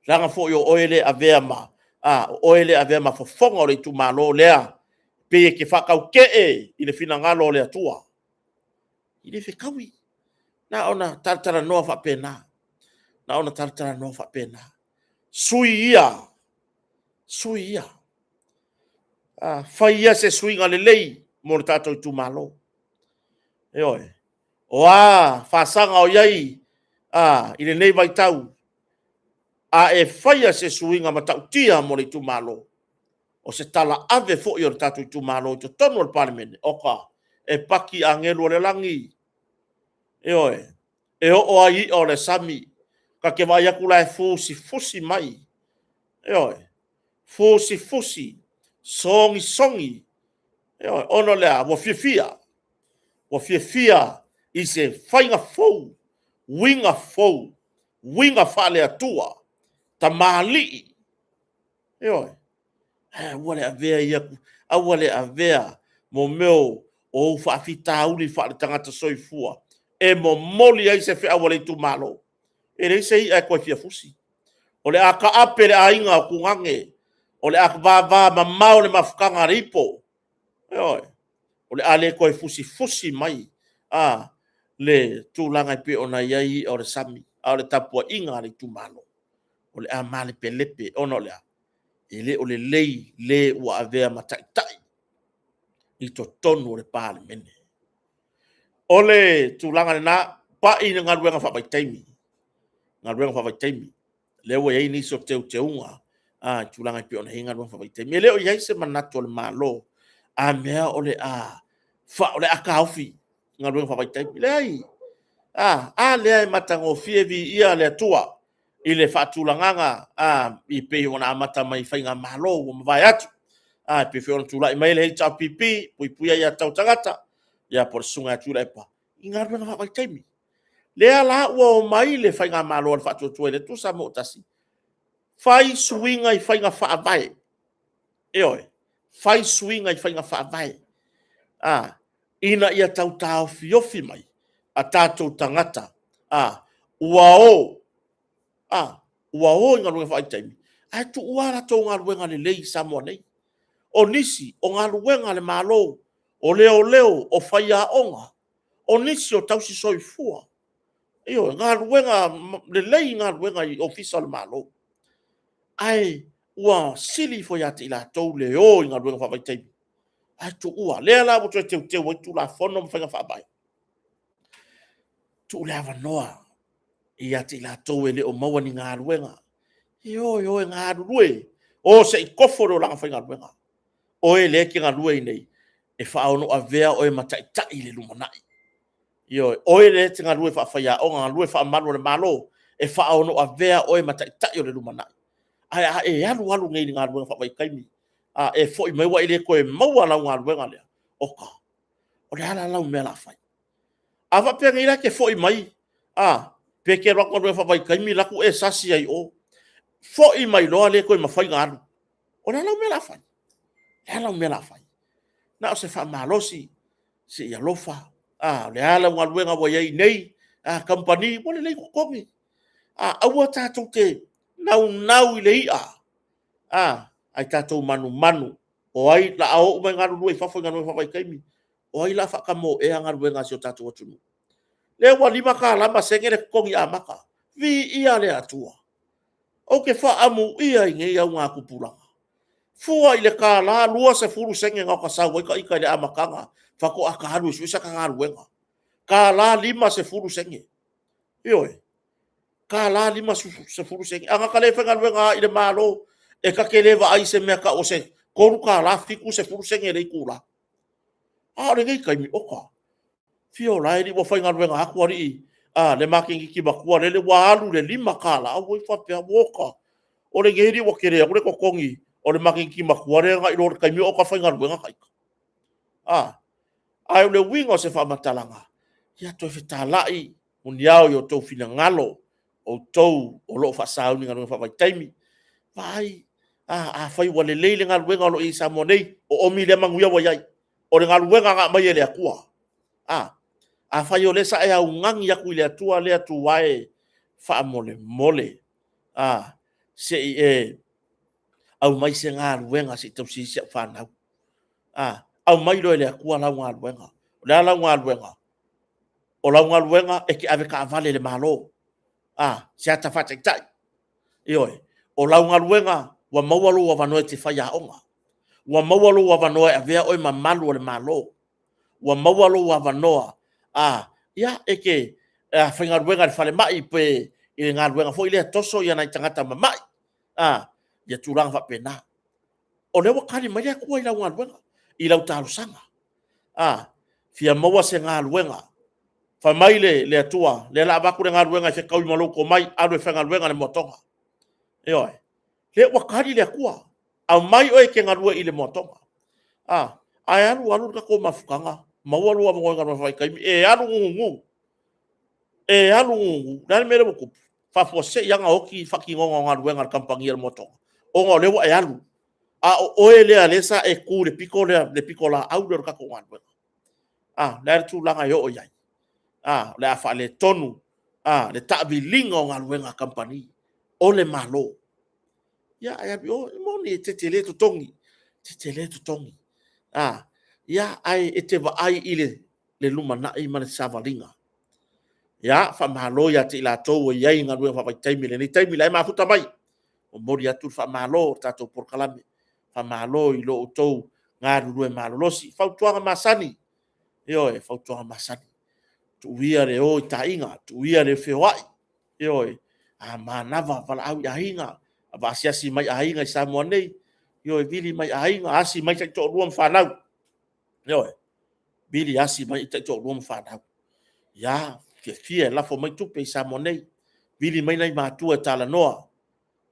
Leaga foi o oe lea e avea ma fofoga o le itumalo lea, pei e te faatautee i le finagalo o le Atua. E le fetaui, na ona talatalanoa faapena, na ona talatalanoa faapena. Sui ia, sui ia, fai ia se suiga lelei mo le tatou itumalo. Ioe. O a fasaga o i ai i lenei vaitau, a e faia se suiga matautia mo le itumalo, o se talaave foi o le tatou itumalo i totonu o le Palemene, oka, e paki agelu o le lagi, ioe, e oo lava i ia o le sami. Ta te vaai atu la e fusifusi mai, ioe, fusifusi, sogisogi, ioe, ona o le a? Ua fiafia, ua fiafia i se faiga fou, uiga fou, uiga faale-Atua, tamalii, ioe. Ae aua le avea ia, aua le avea mea o ou faafitauli faaletagata soifua e momoli ai se feau a le itumalo. E leai se i'a e toe fia fusi, o le a taape le aiga o Tugane, o le a vavamamao le mafutaga a le ipo, ioe, o le a le toe fusifusi mai le tulaga e pei ona i ai i'a o le sami, a o le tapuaiga a le itumalo, o le a malepelepe, ona o le a? E le o lelei le ua avea ma taitai i totonu o le Palemene. O le tulaga lena, pai i galuega faavaitaimi, galuega faavaitaimi. Lea ua i ai nisi o teuteuga i tulaga e pei ona i ai galuega faavaitaimi. E le o i ai se manatu o le Malo, a mea o le a taofi galuega faavaitaimi. E leai. A lea e matagofie, viia le Atua i le faatulagaga e pei ona amata mai i Faigamalo ua mavae atu, e pei foi ona tulai mai le HRPP, Puipuia Aia Tatau a Tagata, ia po o le Susuga ia Tuilaepa, i galuega faavaitaimi. Lea la ua omai le Faigamalo a le Faatuatua i le Atua Samoa ua Tasi, fai suiga i faiga faavae. Ioe, fai suiga i faiga faavae ina ia tau taofiofi mai a tatou tagata ua o i galuega faavaitaimi, ae tuua a latou galuega lelei i Samoa nei. O nisi o galuega a le Malo, o leoleo, o faiaoga, o nisi o tausi soifua. Ioe, galuega lelei galuega i Ofisa o le Malo. Ae Ua sili ifo ia te i latou le o i galuega faavaitaimi, ae tuua. Lea la ua toe teuteu ai Tulafono ma faiga faavae. Tuu le avanoa ia te i latou e le o maua ni galuega. E o e o e galulue, o se i tofo le olaga faigaluega. Oe lea e te galue ai nei, e faaono avea oe ma taitai i le lumanai. Ioe, oe lea e te galue faafaiaoga, galue faamalu a le Malo, e faaono avea oe ma taitai o le lumanai. Ae a e alu alu nei i le galuega faavaitaimi, a e foi mai ua e le toe maua lau galuega lea, oka, o le a la lau mea o le a fai? A faapea nei la e te foi mai, a, pe te alu atu i galuega faavaitaimi, alu atu e sasi ai i o, foi mai loa le toe mafai ona alu. O le a lau mea o le a fai? O le a lau mea o le a fai? Na o se faamalosi, se i alofa, a, o le a lau galuega ua i ai nei, a, kamupani, ua lelei totogi. Aua tatou te naunau i le i'a, ae tatou manumanu, o ai o le a o uma e galulue i fafo i galuega faavaitaimi. O ai o le a faatamoea galuega a si o tatou atunuu? Lea ua $5 ma sene le totogi amata. Viia le Atua. Ou te faaamuia i nei augatupulaga. Fua i le $1, 20 sene na ota sau ai ta ita i le amataga faatoa ta alu e sue se ta galuega. $1.50 sene. Ioe. $1.50 sene. A na ta le faigaluega lava i le Malo, e ta te le vaai i se mea e tau o se $3.70 sene i le itula. A o lenei taimi, oka, Fio la e alii ua faigaluega atu alii, a, le makeniti matua lele ua alu i le $5, ou faapea, oka, o lenei alii ua tele atu le totogi o le makeniti matua lea nai lo le taimi o ota faigaluega ta ita. Ae o le uiga o se faamatalaga, ia toe fetalai muniao i o outou finagalo, outou o lo o faasauni i galuega faavaitaimi. Vaai, afai ua lelei le galuega o lo o i ai i Samoa nei, oomi lea manuia ua i ai. O le galuega na aumai e le Atua. Afai o lea sa e augani atu i le Atua, le Atua e, faamolemole, se i e aumai se galuega se i tausi ai si au fanau. Aumai loa e le Atua lau galuega. O le a lau galuega? O lau galuega e te avetaavale i le Malo, se ata faataitai. Ioe. O lau galuega, ua maua lou avanoa e te faiaoga, ua maua lou avanoa e avea oe ma malu o le Malo, ua maua lou avanoa e te faigaluega i le falemai pe i le galuega foi lea e toso nai tagata mamai, ia tulaga faapena. O lea ua tali mai le Atua i lau galuega, i lau talosaga. Fia maua se galuega, fai mai le Atua, o lea o le a avatu le galuega e fetaui ma lou tomai, alu e faigaluega i le moatoga. Ioe. O lea ua tali le Atua, aumai oe e te galue i le moatoga. Ae alu alu le tatou mafutaga, maua lou avanoa i galuega faavaitaimi, e alu gugugu, e alu gugugu. O le a le mea lea ua tupu? Faafuasei lava ona oti le faatinoga o galuega a le kamupani a le moatoga, ona o lea ua e alu. A o oe lea o lea sa e tu i le pito lea, le pitolaau lea o le tatou galuega. A, o le a le tulaga e oo i ai? A, o le a faaletonu le taaviliga o galuega a kamupani o le Malo. Ia, ae alu i o, e moni e tetele totogi, tetele totogi. Ia, ae e te vaai i le lumanai ma le savaliga. Ia, faamalo ia te i latou ua i ai i galuega faavaitaimi i lenei taimi, o la e mafuta mai. Momoli atu le faamalo i le tatou polokalame, faamalo i lo outou galulue malolosi. Fautuaga masani, ioe, fautuaga masani, tuu ia le o i taaiga, tuu ia le feoai, ioe. A manava, valaau i aiga, asiasi mai aiga i Samoa nei, ioe, vili mai aiga, asi mai taitoalua ma fanau. Ioe, vili asi mai taitoalua ma fanau. Ia, fiafia e lafo mai tupe i Samoa nei, vili mai nai matua e talanoa.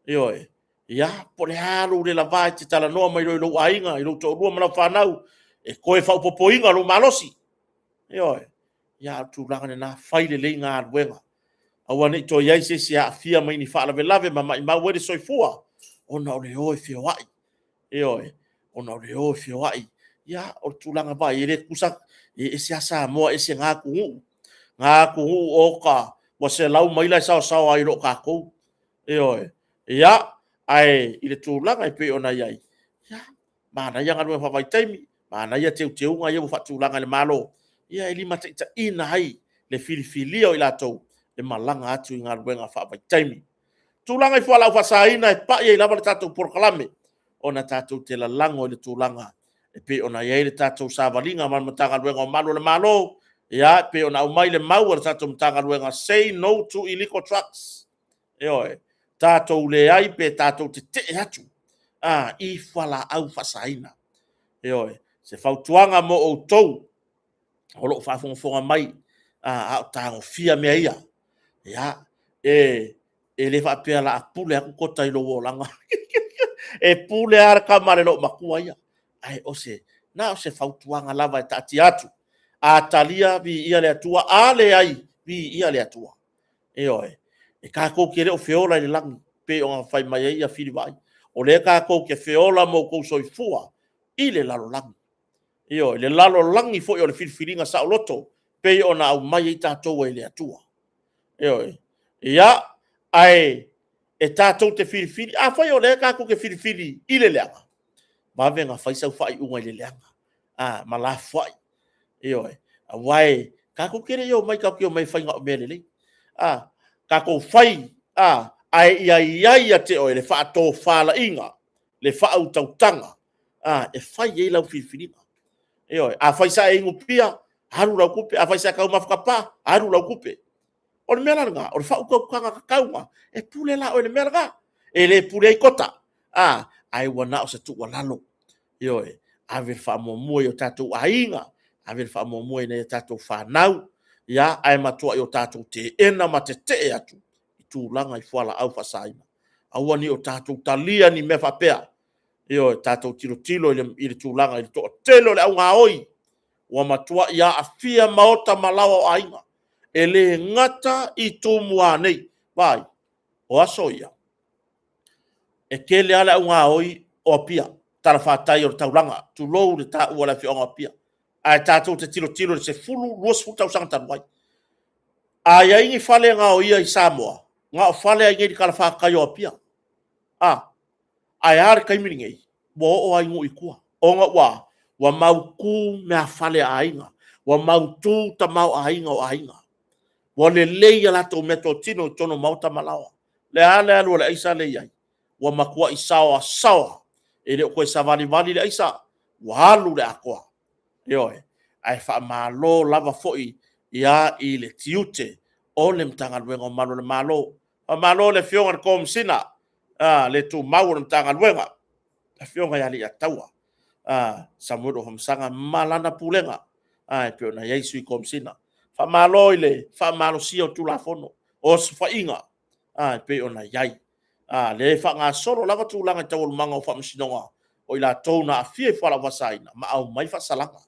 Ioe, ia, po o le a lou le lava e te talanoa mai loa i lou aiga, i lou toalua ma lau fanau, e toe faaopoopoina lou malosi. Ioe, ia a o le tulaga lena, fai lelei galuega, aua ne i toe i ai se isi e aafia mai ni faalavelave ma maumau ai le soifua, ona o le o e feoai. Ioe, ona o le o e feoai. Ia, o le tulaga lava ia, e le tutusa, e ese lava Samoa ese na atunuu. Na atunuu, oka, ua 100 maila e saoasao ai i lo tatou. Ioe. Ia, ae i le tulaga e pei ona i ai, ia, manaia galuega faavaitaimi, manaia teuteuga ia ua faatulaga e le Malo, ia e limataitaiina ai le filifilia o i latou e malaga atu i galuega faavaitaimi. Tulaga i fualaau faasaina e pai ai lava le tatou polokalame, ona tatou te lalago i le tulaga e pei ona i ai le tatou savaliga ma le Matagaluega o Malu o le Malo, ia, e pei ona aumai le mau a le tatou Matagaluega, say no to illegal drugs. Ioe, tatou leai pe tatou tetee atu i fualaau faasaina. Ioe, se fautuaga mo outou o lo o faafogafoga mai a o tagofia mea ia, ia, e le faapea o le a pule atu Kota i lou olaga. E pule lava le tama a le loomatua ia. Ae o se, na o se fautuaga lava e taatia atu. A talia, viia le Atua, a leai, viia le Atua. Ioe. E tatou te le o feola i le lagi pei ona fai mai ai Fili Vaai. O lea tatou te feola ma outou soifua i le lalolagi. Ioe, le lalolagi foi o le filifiliga saoloto pei ona aumai ai tatou e le Atua. Ioe. Ia, ae e tatou te filifili, afai o lea tatou te filifili i le leaga, vave ona fai sau faaiuga i le leaga, ma lafoai. Ioe. Aua e tatou te le i omai tatou te omai e fai na o mea lelei. Tatou fai, ae ia i ai ia te oe le faatofalaiga, le faautautaga e fai ai lau filifiliga. Ioe. Afai sa e inu pia, alu lau tupe. Afai sa e taumafa tapa, alu lau tupe. O le mea la lena, o le faautautaga tatau lena, e pule la oe i le mea lena. E le pule ai Kota, ae ua na o se tuualalo. Ioe, ave le faamuamua i o tatou aiga, ave le faamuamua i nai a tatou fanau, ia, ae matuai o tatou teena ma tetee atu i tulaga i fualaau faasaina. Aua ne i o tatou talia ni mea faapea. Ioe, tatou tilotilo i le tulaga i le toatele o le augaoi ua matuai aafia maota ma laoa o aiga. E le gata i Tumua nei, vaai, o aso ia, e tele lava le augaoi o Apia, talafatai o le taulaga, tulou le taua o le afioaga o Apia. Ae tatou te tilotilo i le 10, 20 tausaga talu ai. A i ai ni fale gaoia i Samoa, na o fale lava i inei i le talafatai o Apia. Ae a le taimi lenei? Ua oo lava i nuu i tua, ona ua a? Ua mautu meafale a aiga, ua mautu tamaoaiga o aiga, ua lelei a latou meatotino i totonu o maota ma laoa. O le a le alu a le aisa lea e i ai? Ua matuai saoasaoa, e le o toe savalivali le aisa, ua alu i le atoa. Ioe. Ae faamalo lava foi i le tiute o le Matagaluega o Malu o le Malo. Faamalo i le Afioga i le Komesina le tumau o le Matagaluega, le Afioga ia Leiataua Samuelu Afamasaga ma lana Pulega e pei ona i ai Sui Komesina. Faamalo i le faamalosia o Tulafono, osofaiga e pei ona i ai. O lea e faagasolo lava tulaga i taualumaga o faamasinoga o i latou na aafia i fualaau faasaina ma aumai faasalaga.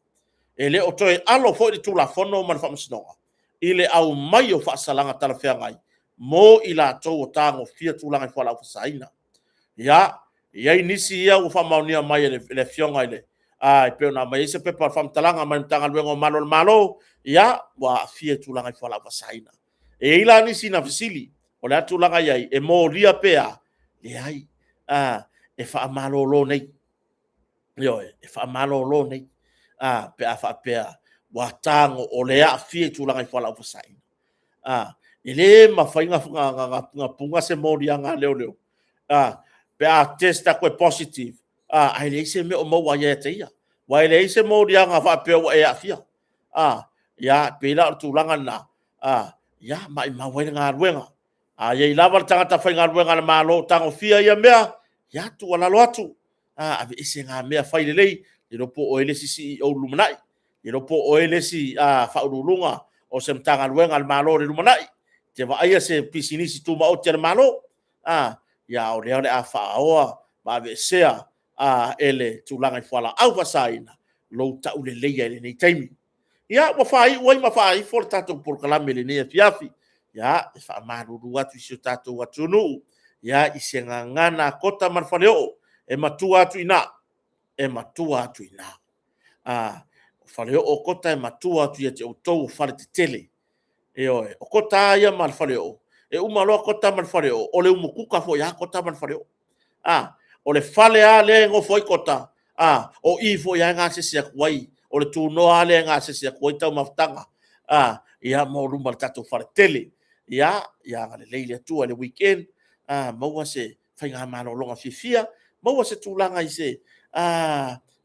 E le o toe alo foi le Tulafono ma le Faamasinoga i le aumai o faasalaga talafeagai mo i latou ua tagofia tulaga i fualaau faasaina. Ia, e i ai nisi ia ua faamaonia mai e le Afioga i le e pei ona aumai ai se pepa o le faamatalaga mai le Matagaluega o Malu o le Malo, ia, ua aafia i tulaga i fualaau faasaina. E i ai la nisi na fesili, o le a le tulaga e i ai, e molia pe a? Leai, e faamalolo nei. Ioe, e faamalolo nei pe a faapea ua tago o lea e aafia i tulaga i fualaau faasaina. E le mafai ona puna se moliaga a leoleo pe a test atu e positive ae leai se mea o maua ia te ia. Aua e leai se moliaga faapea ua e aafia. Ia, pei la o le tulaga lena, ia maumau ai le galuega. A i ai lava le tagata faigaluega a le Malo o tagofia ia mea, ia tuualalo atu, aveese na mea, fai lelei, le iloa po o oe le isi CEO i le lumanai, le iloa po o oe le isi Faauluuluga o se Matagaluega a le Malo i le lumanai, e te vaaia se pisinisi tumaoti a le Malo, a o lea o le a faoa ma aveesea e le tulaga i fualaau faasaina lou tauleleia i lenei taimi. Ia, ua faaiu ai ma faaifo le tatou polokalame i lenei afiafi. Ia, e faamalulu atu i si o tatou atunuu, ia, i se gagana a Kota ma le Faleoo, e matua atu i ina, e matua atu i ina. O Faleoo o Kota e matua atu ia te outou o Faletetele. Ioe, o Kota lava ia ma le Faleoo, e uma loa Kota ma le Faleoo, o le umukuka foi a Kota ma le Faleoo. O le fale lava lea e nofo ai Kota, o i foi lava e gasese atu ai, o le tunoa lava lea e gasese atu ai taumafataga, ia mo luma o le tatou faletele. Ia agalelei le Atua i le weekend. maua se faigamalologa fiafia, maua se tulaga i se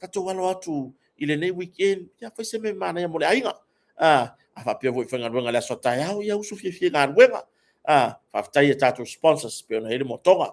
tatou alo atu i lenei weekend, ia fai se mea manaia mo le aiga. A faapea foi i faigaluega i le aso a taeao, ia usu fiafia i galuega. Faafetai i tatou sponsors pei ona i ai le Motoga,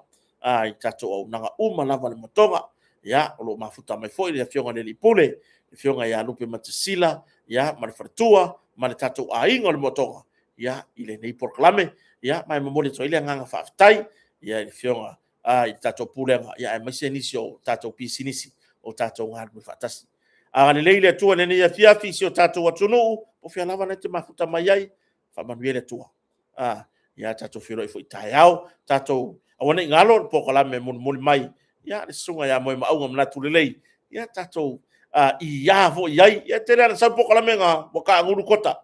i tatou auaunaga uma lava a le Motoga. Ia, o lo o mafuta mai foi le Afioga i le Alii Pule, le Afioga ia Lupe Matasila, ia, ma le faletua, ma le tatou aiga o le Motoga, ia, i lenei polokalame. Ia, ma e momoli atu ai le agaga faafetai, ia, i le Afioga i le tatou Pulega, ia, aemaise nisi o tatou pisinisi o tatou galulue faatasi. Agalelei le Atua i lenei afiafi i si o tatou atunuu, po o fea lava na te mafuta mai ai, faamanuia le Atua. Ia tatou feiloai foi taeao, tatou aua ne i galo le polokalame mulimuli mai, ia le susuga ia Moemauga Manatu Lelei, ia tatou ia foi i ai. Ia e tele lava ina sau polokalame na ua taagulu kota,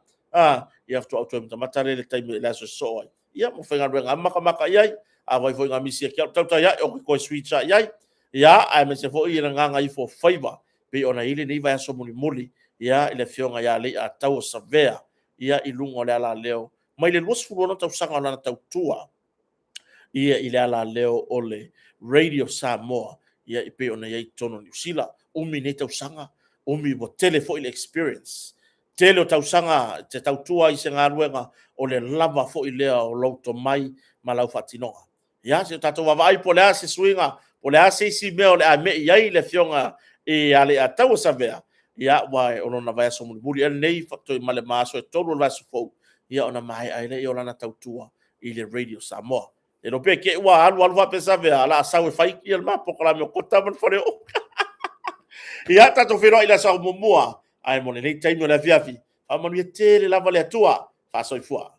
ia faatoa ou toe matamata lea i le taimi i le aso e sosoo ai, ia ma faigaluega lava ma matamata i ai. Afai foi na misi ia te au, tautai ane ou te toe switch lava i ai. Ia, aemaise foi le Gagaifofaiva pei ona i ai lenei vaiaso mulimuli, ia, i le Afioga ia Leiataua Savea, ia, i luga o le alaleo mai le 26 tausaga o lana tautua ia i le alaleo o le Radio Samoa, ia e pei ona i ai i totonu o Niu Sila. Umi nei tausaga, umi ua tele foi le experience. Tele o tausaga te tautua ai i se galuega, o le lava foi lea o lou tomai ma lau faatinoga. Ia, se i o tatou vaavaai po o le a se suiga, po o le a se isi mea o le a me'i ai le Afioga ia Leiataua Savea, ia, aua o lona vaiaso mulimuli ea lenei, toe ma le aso e 3 o le vaiaso fou, ia ona maea ai lea o lana tautua i le Radio Samoa. Le iloa pe te i ua alu alu faapea Savea, o le a sau e fai le ma polokalame o Kota ma le Faleoo. Ia, tatou feiloai i le aso muamua, ae mo lenei taimi o le afiafi, faamanuia tele lava le Atua. Faasoifua.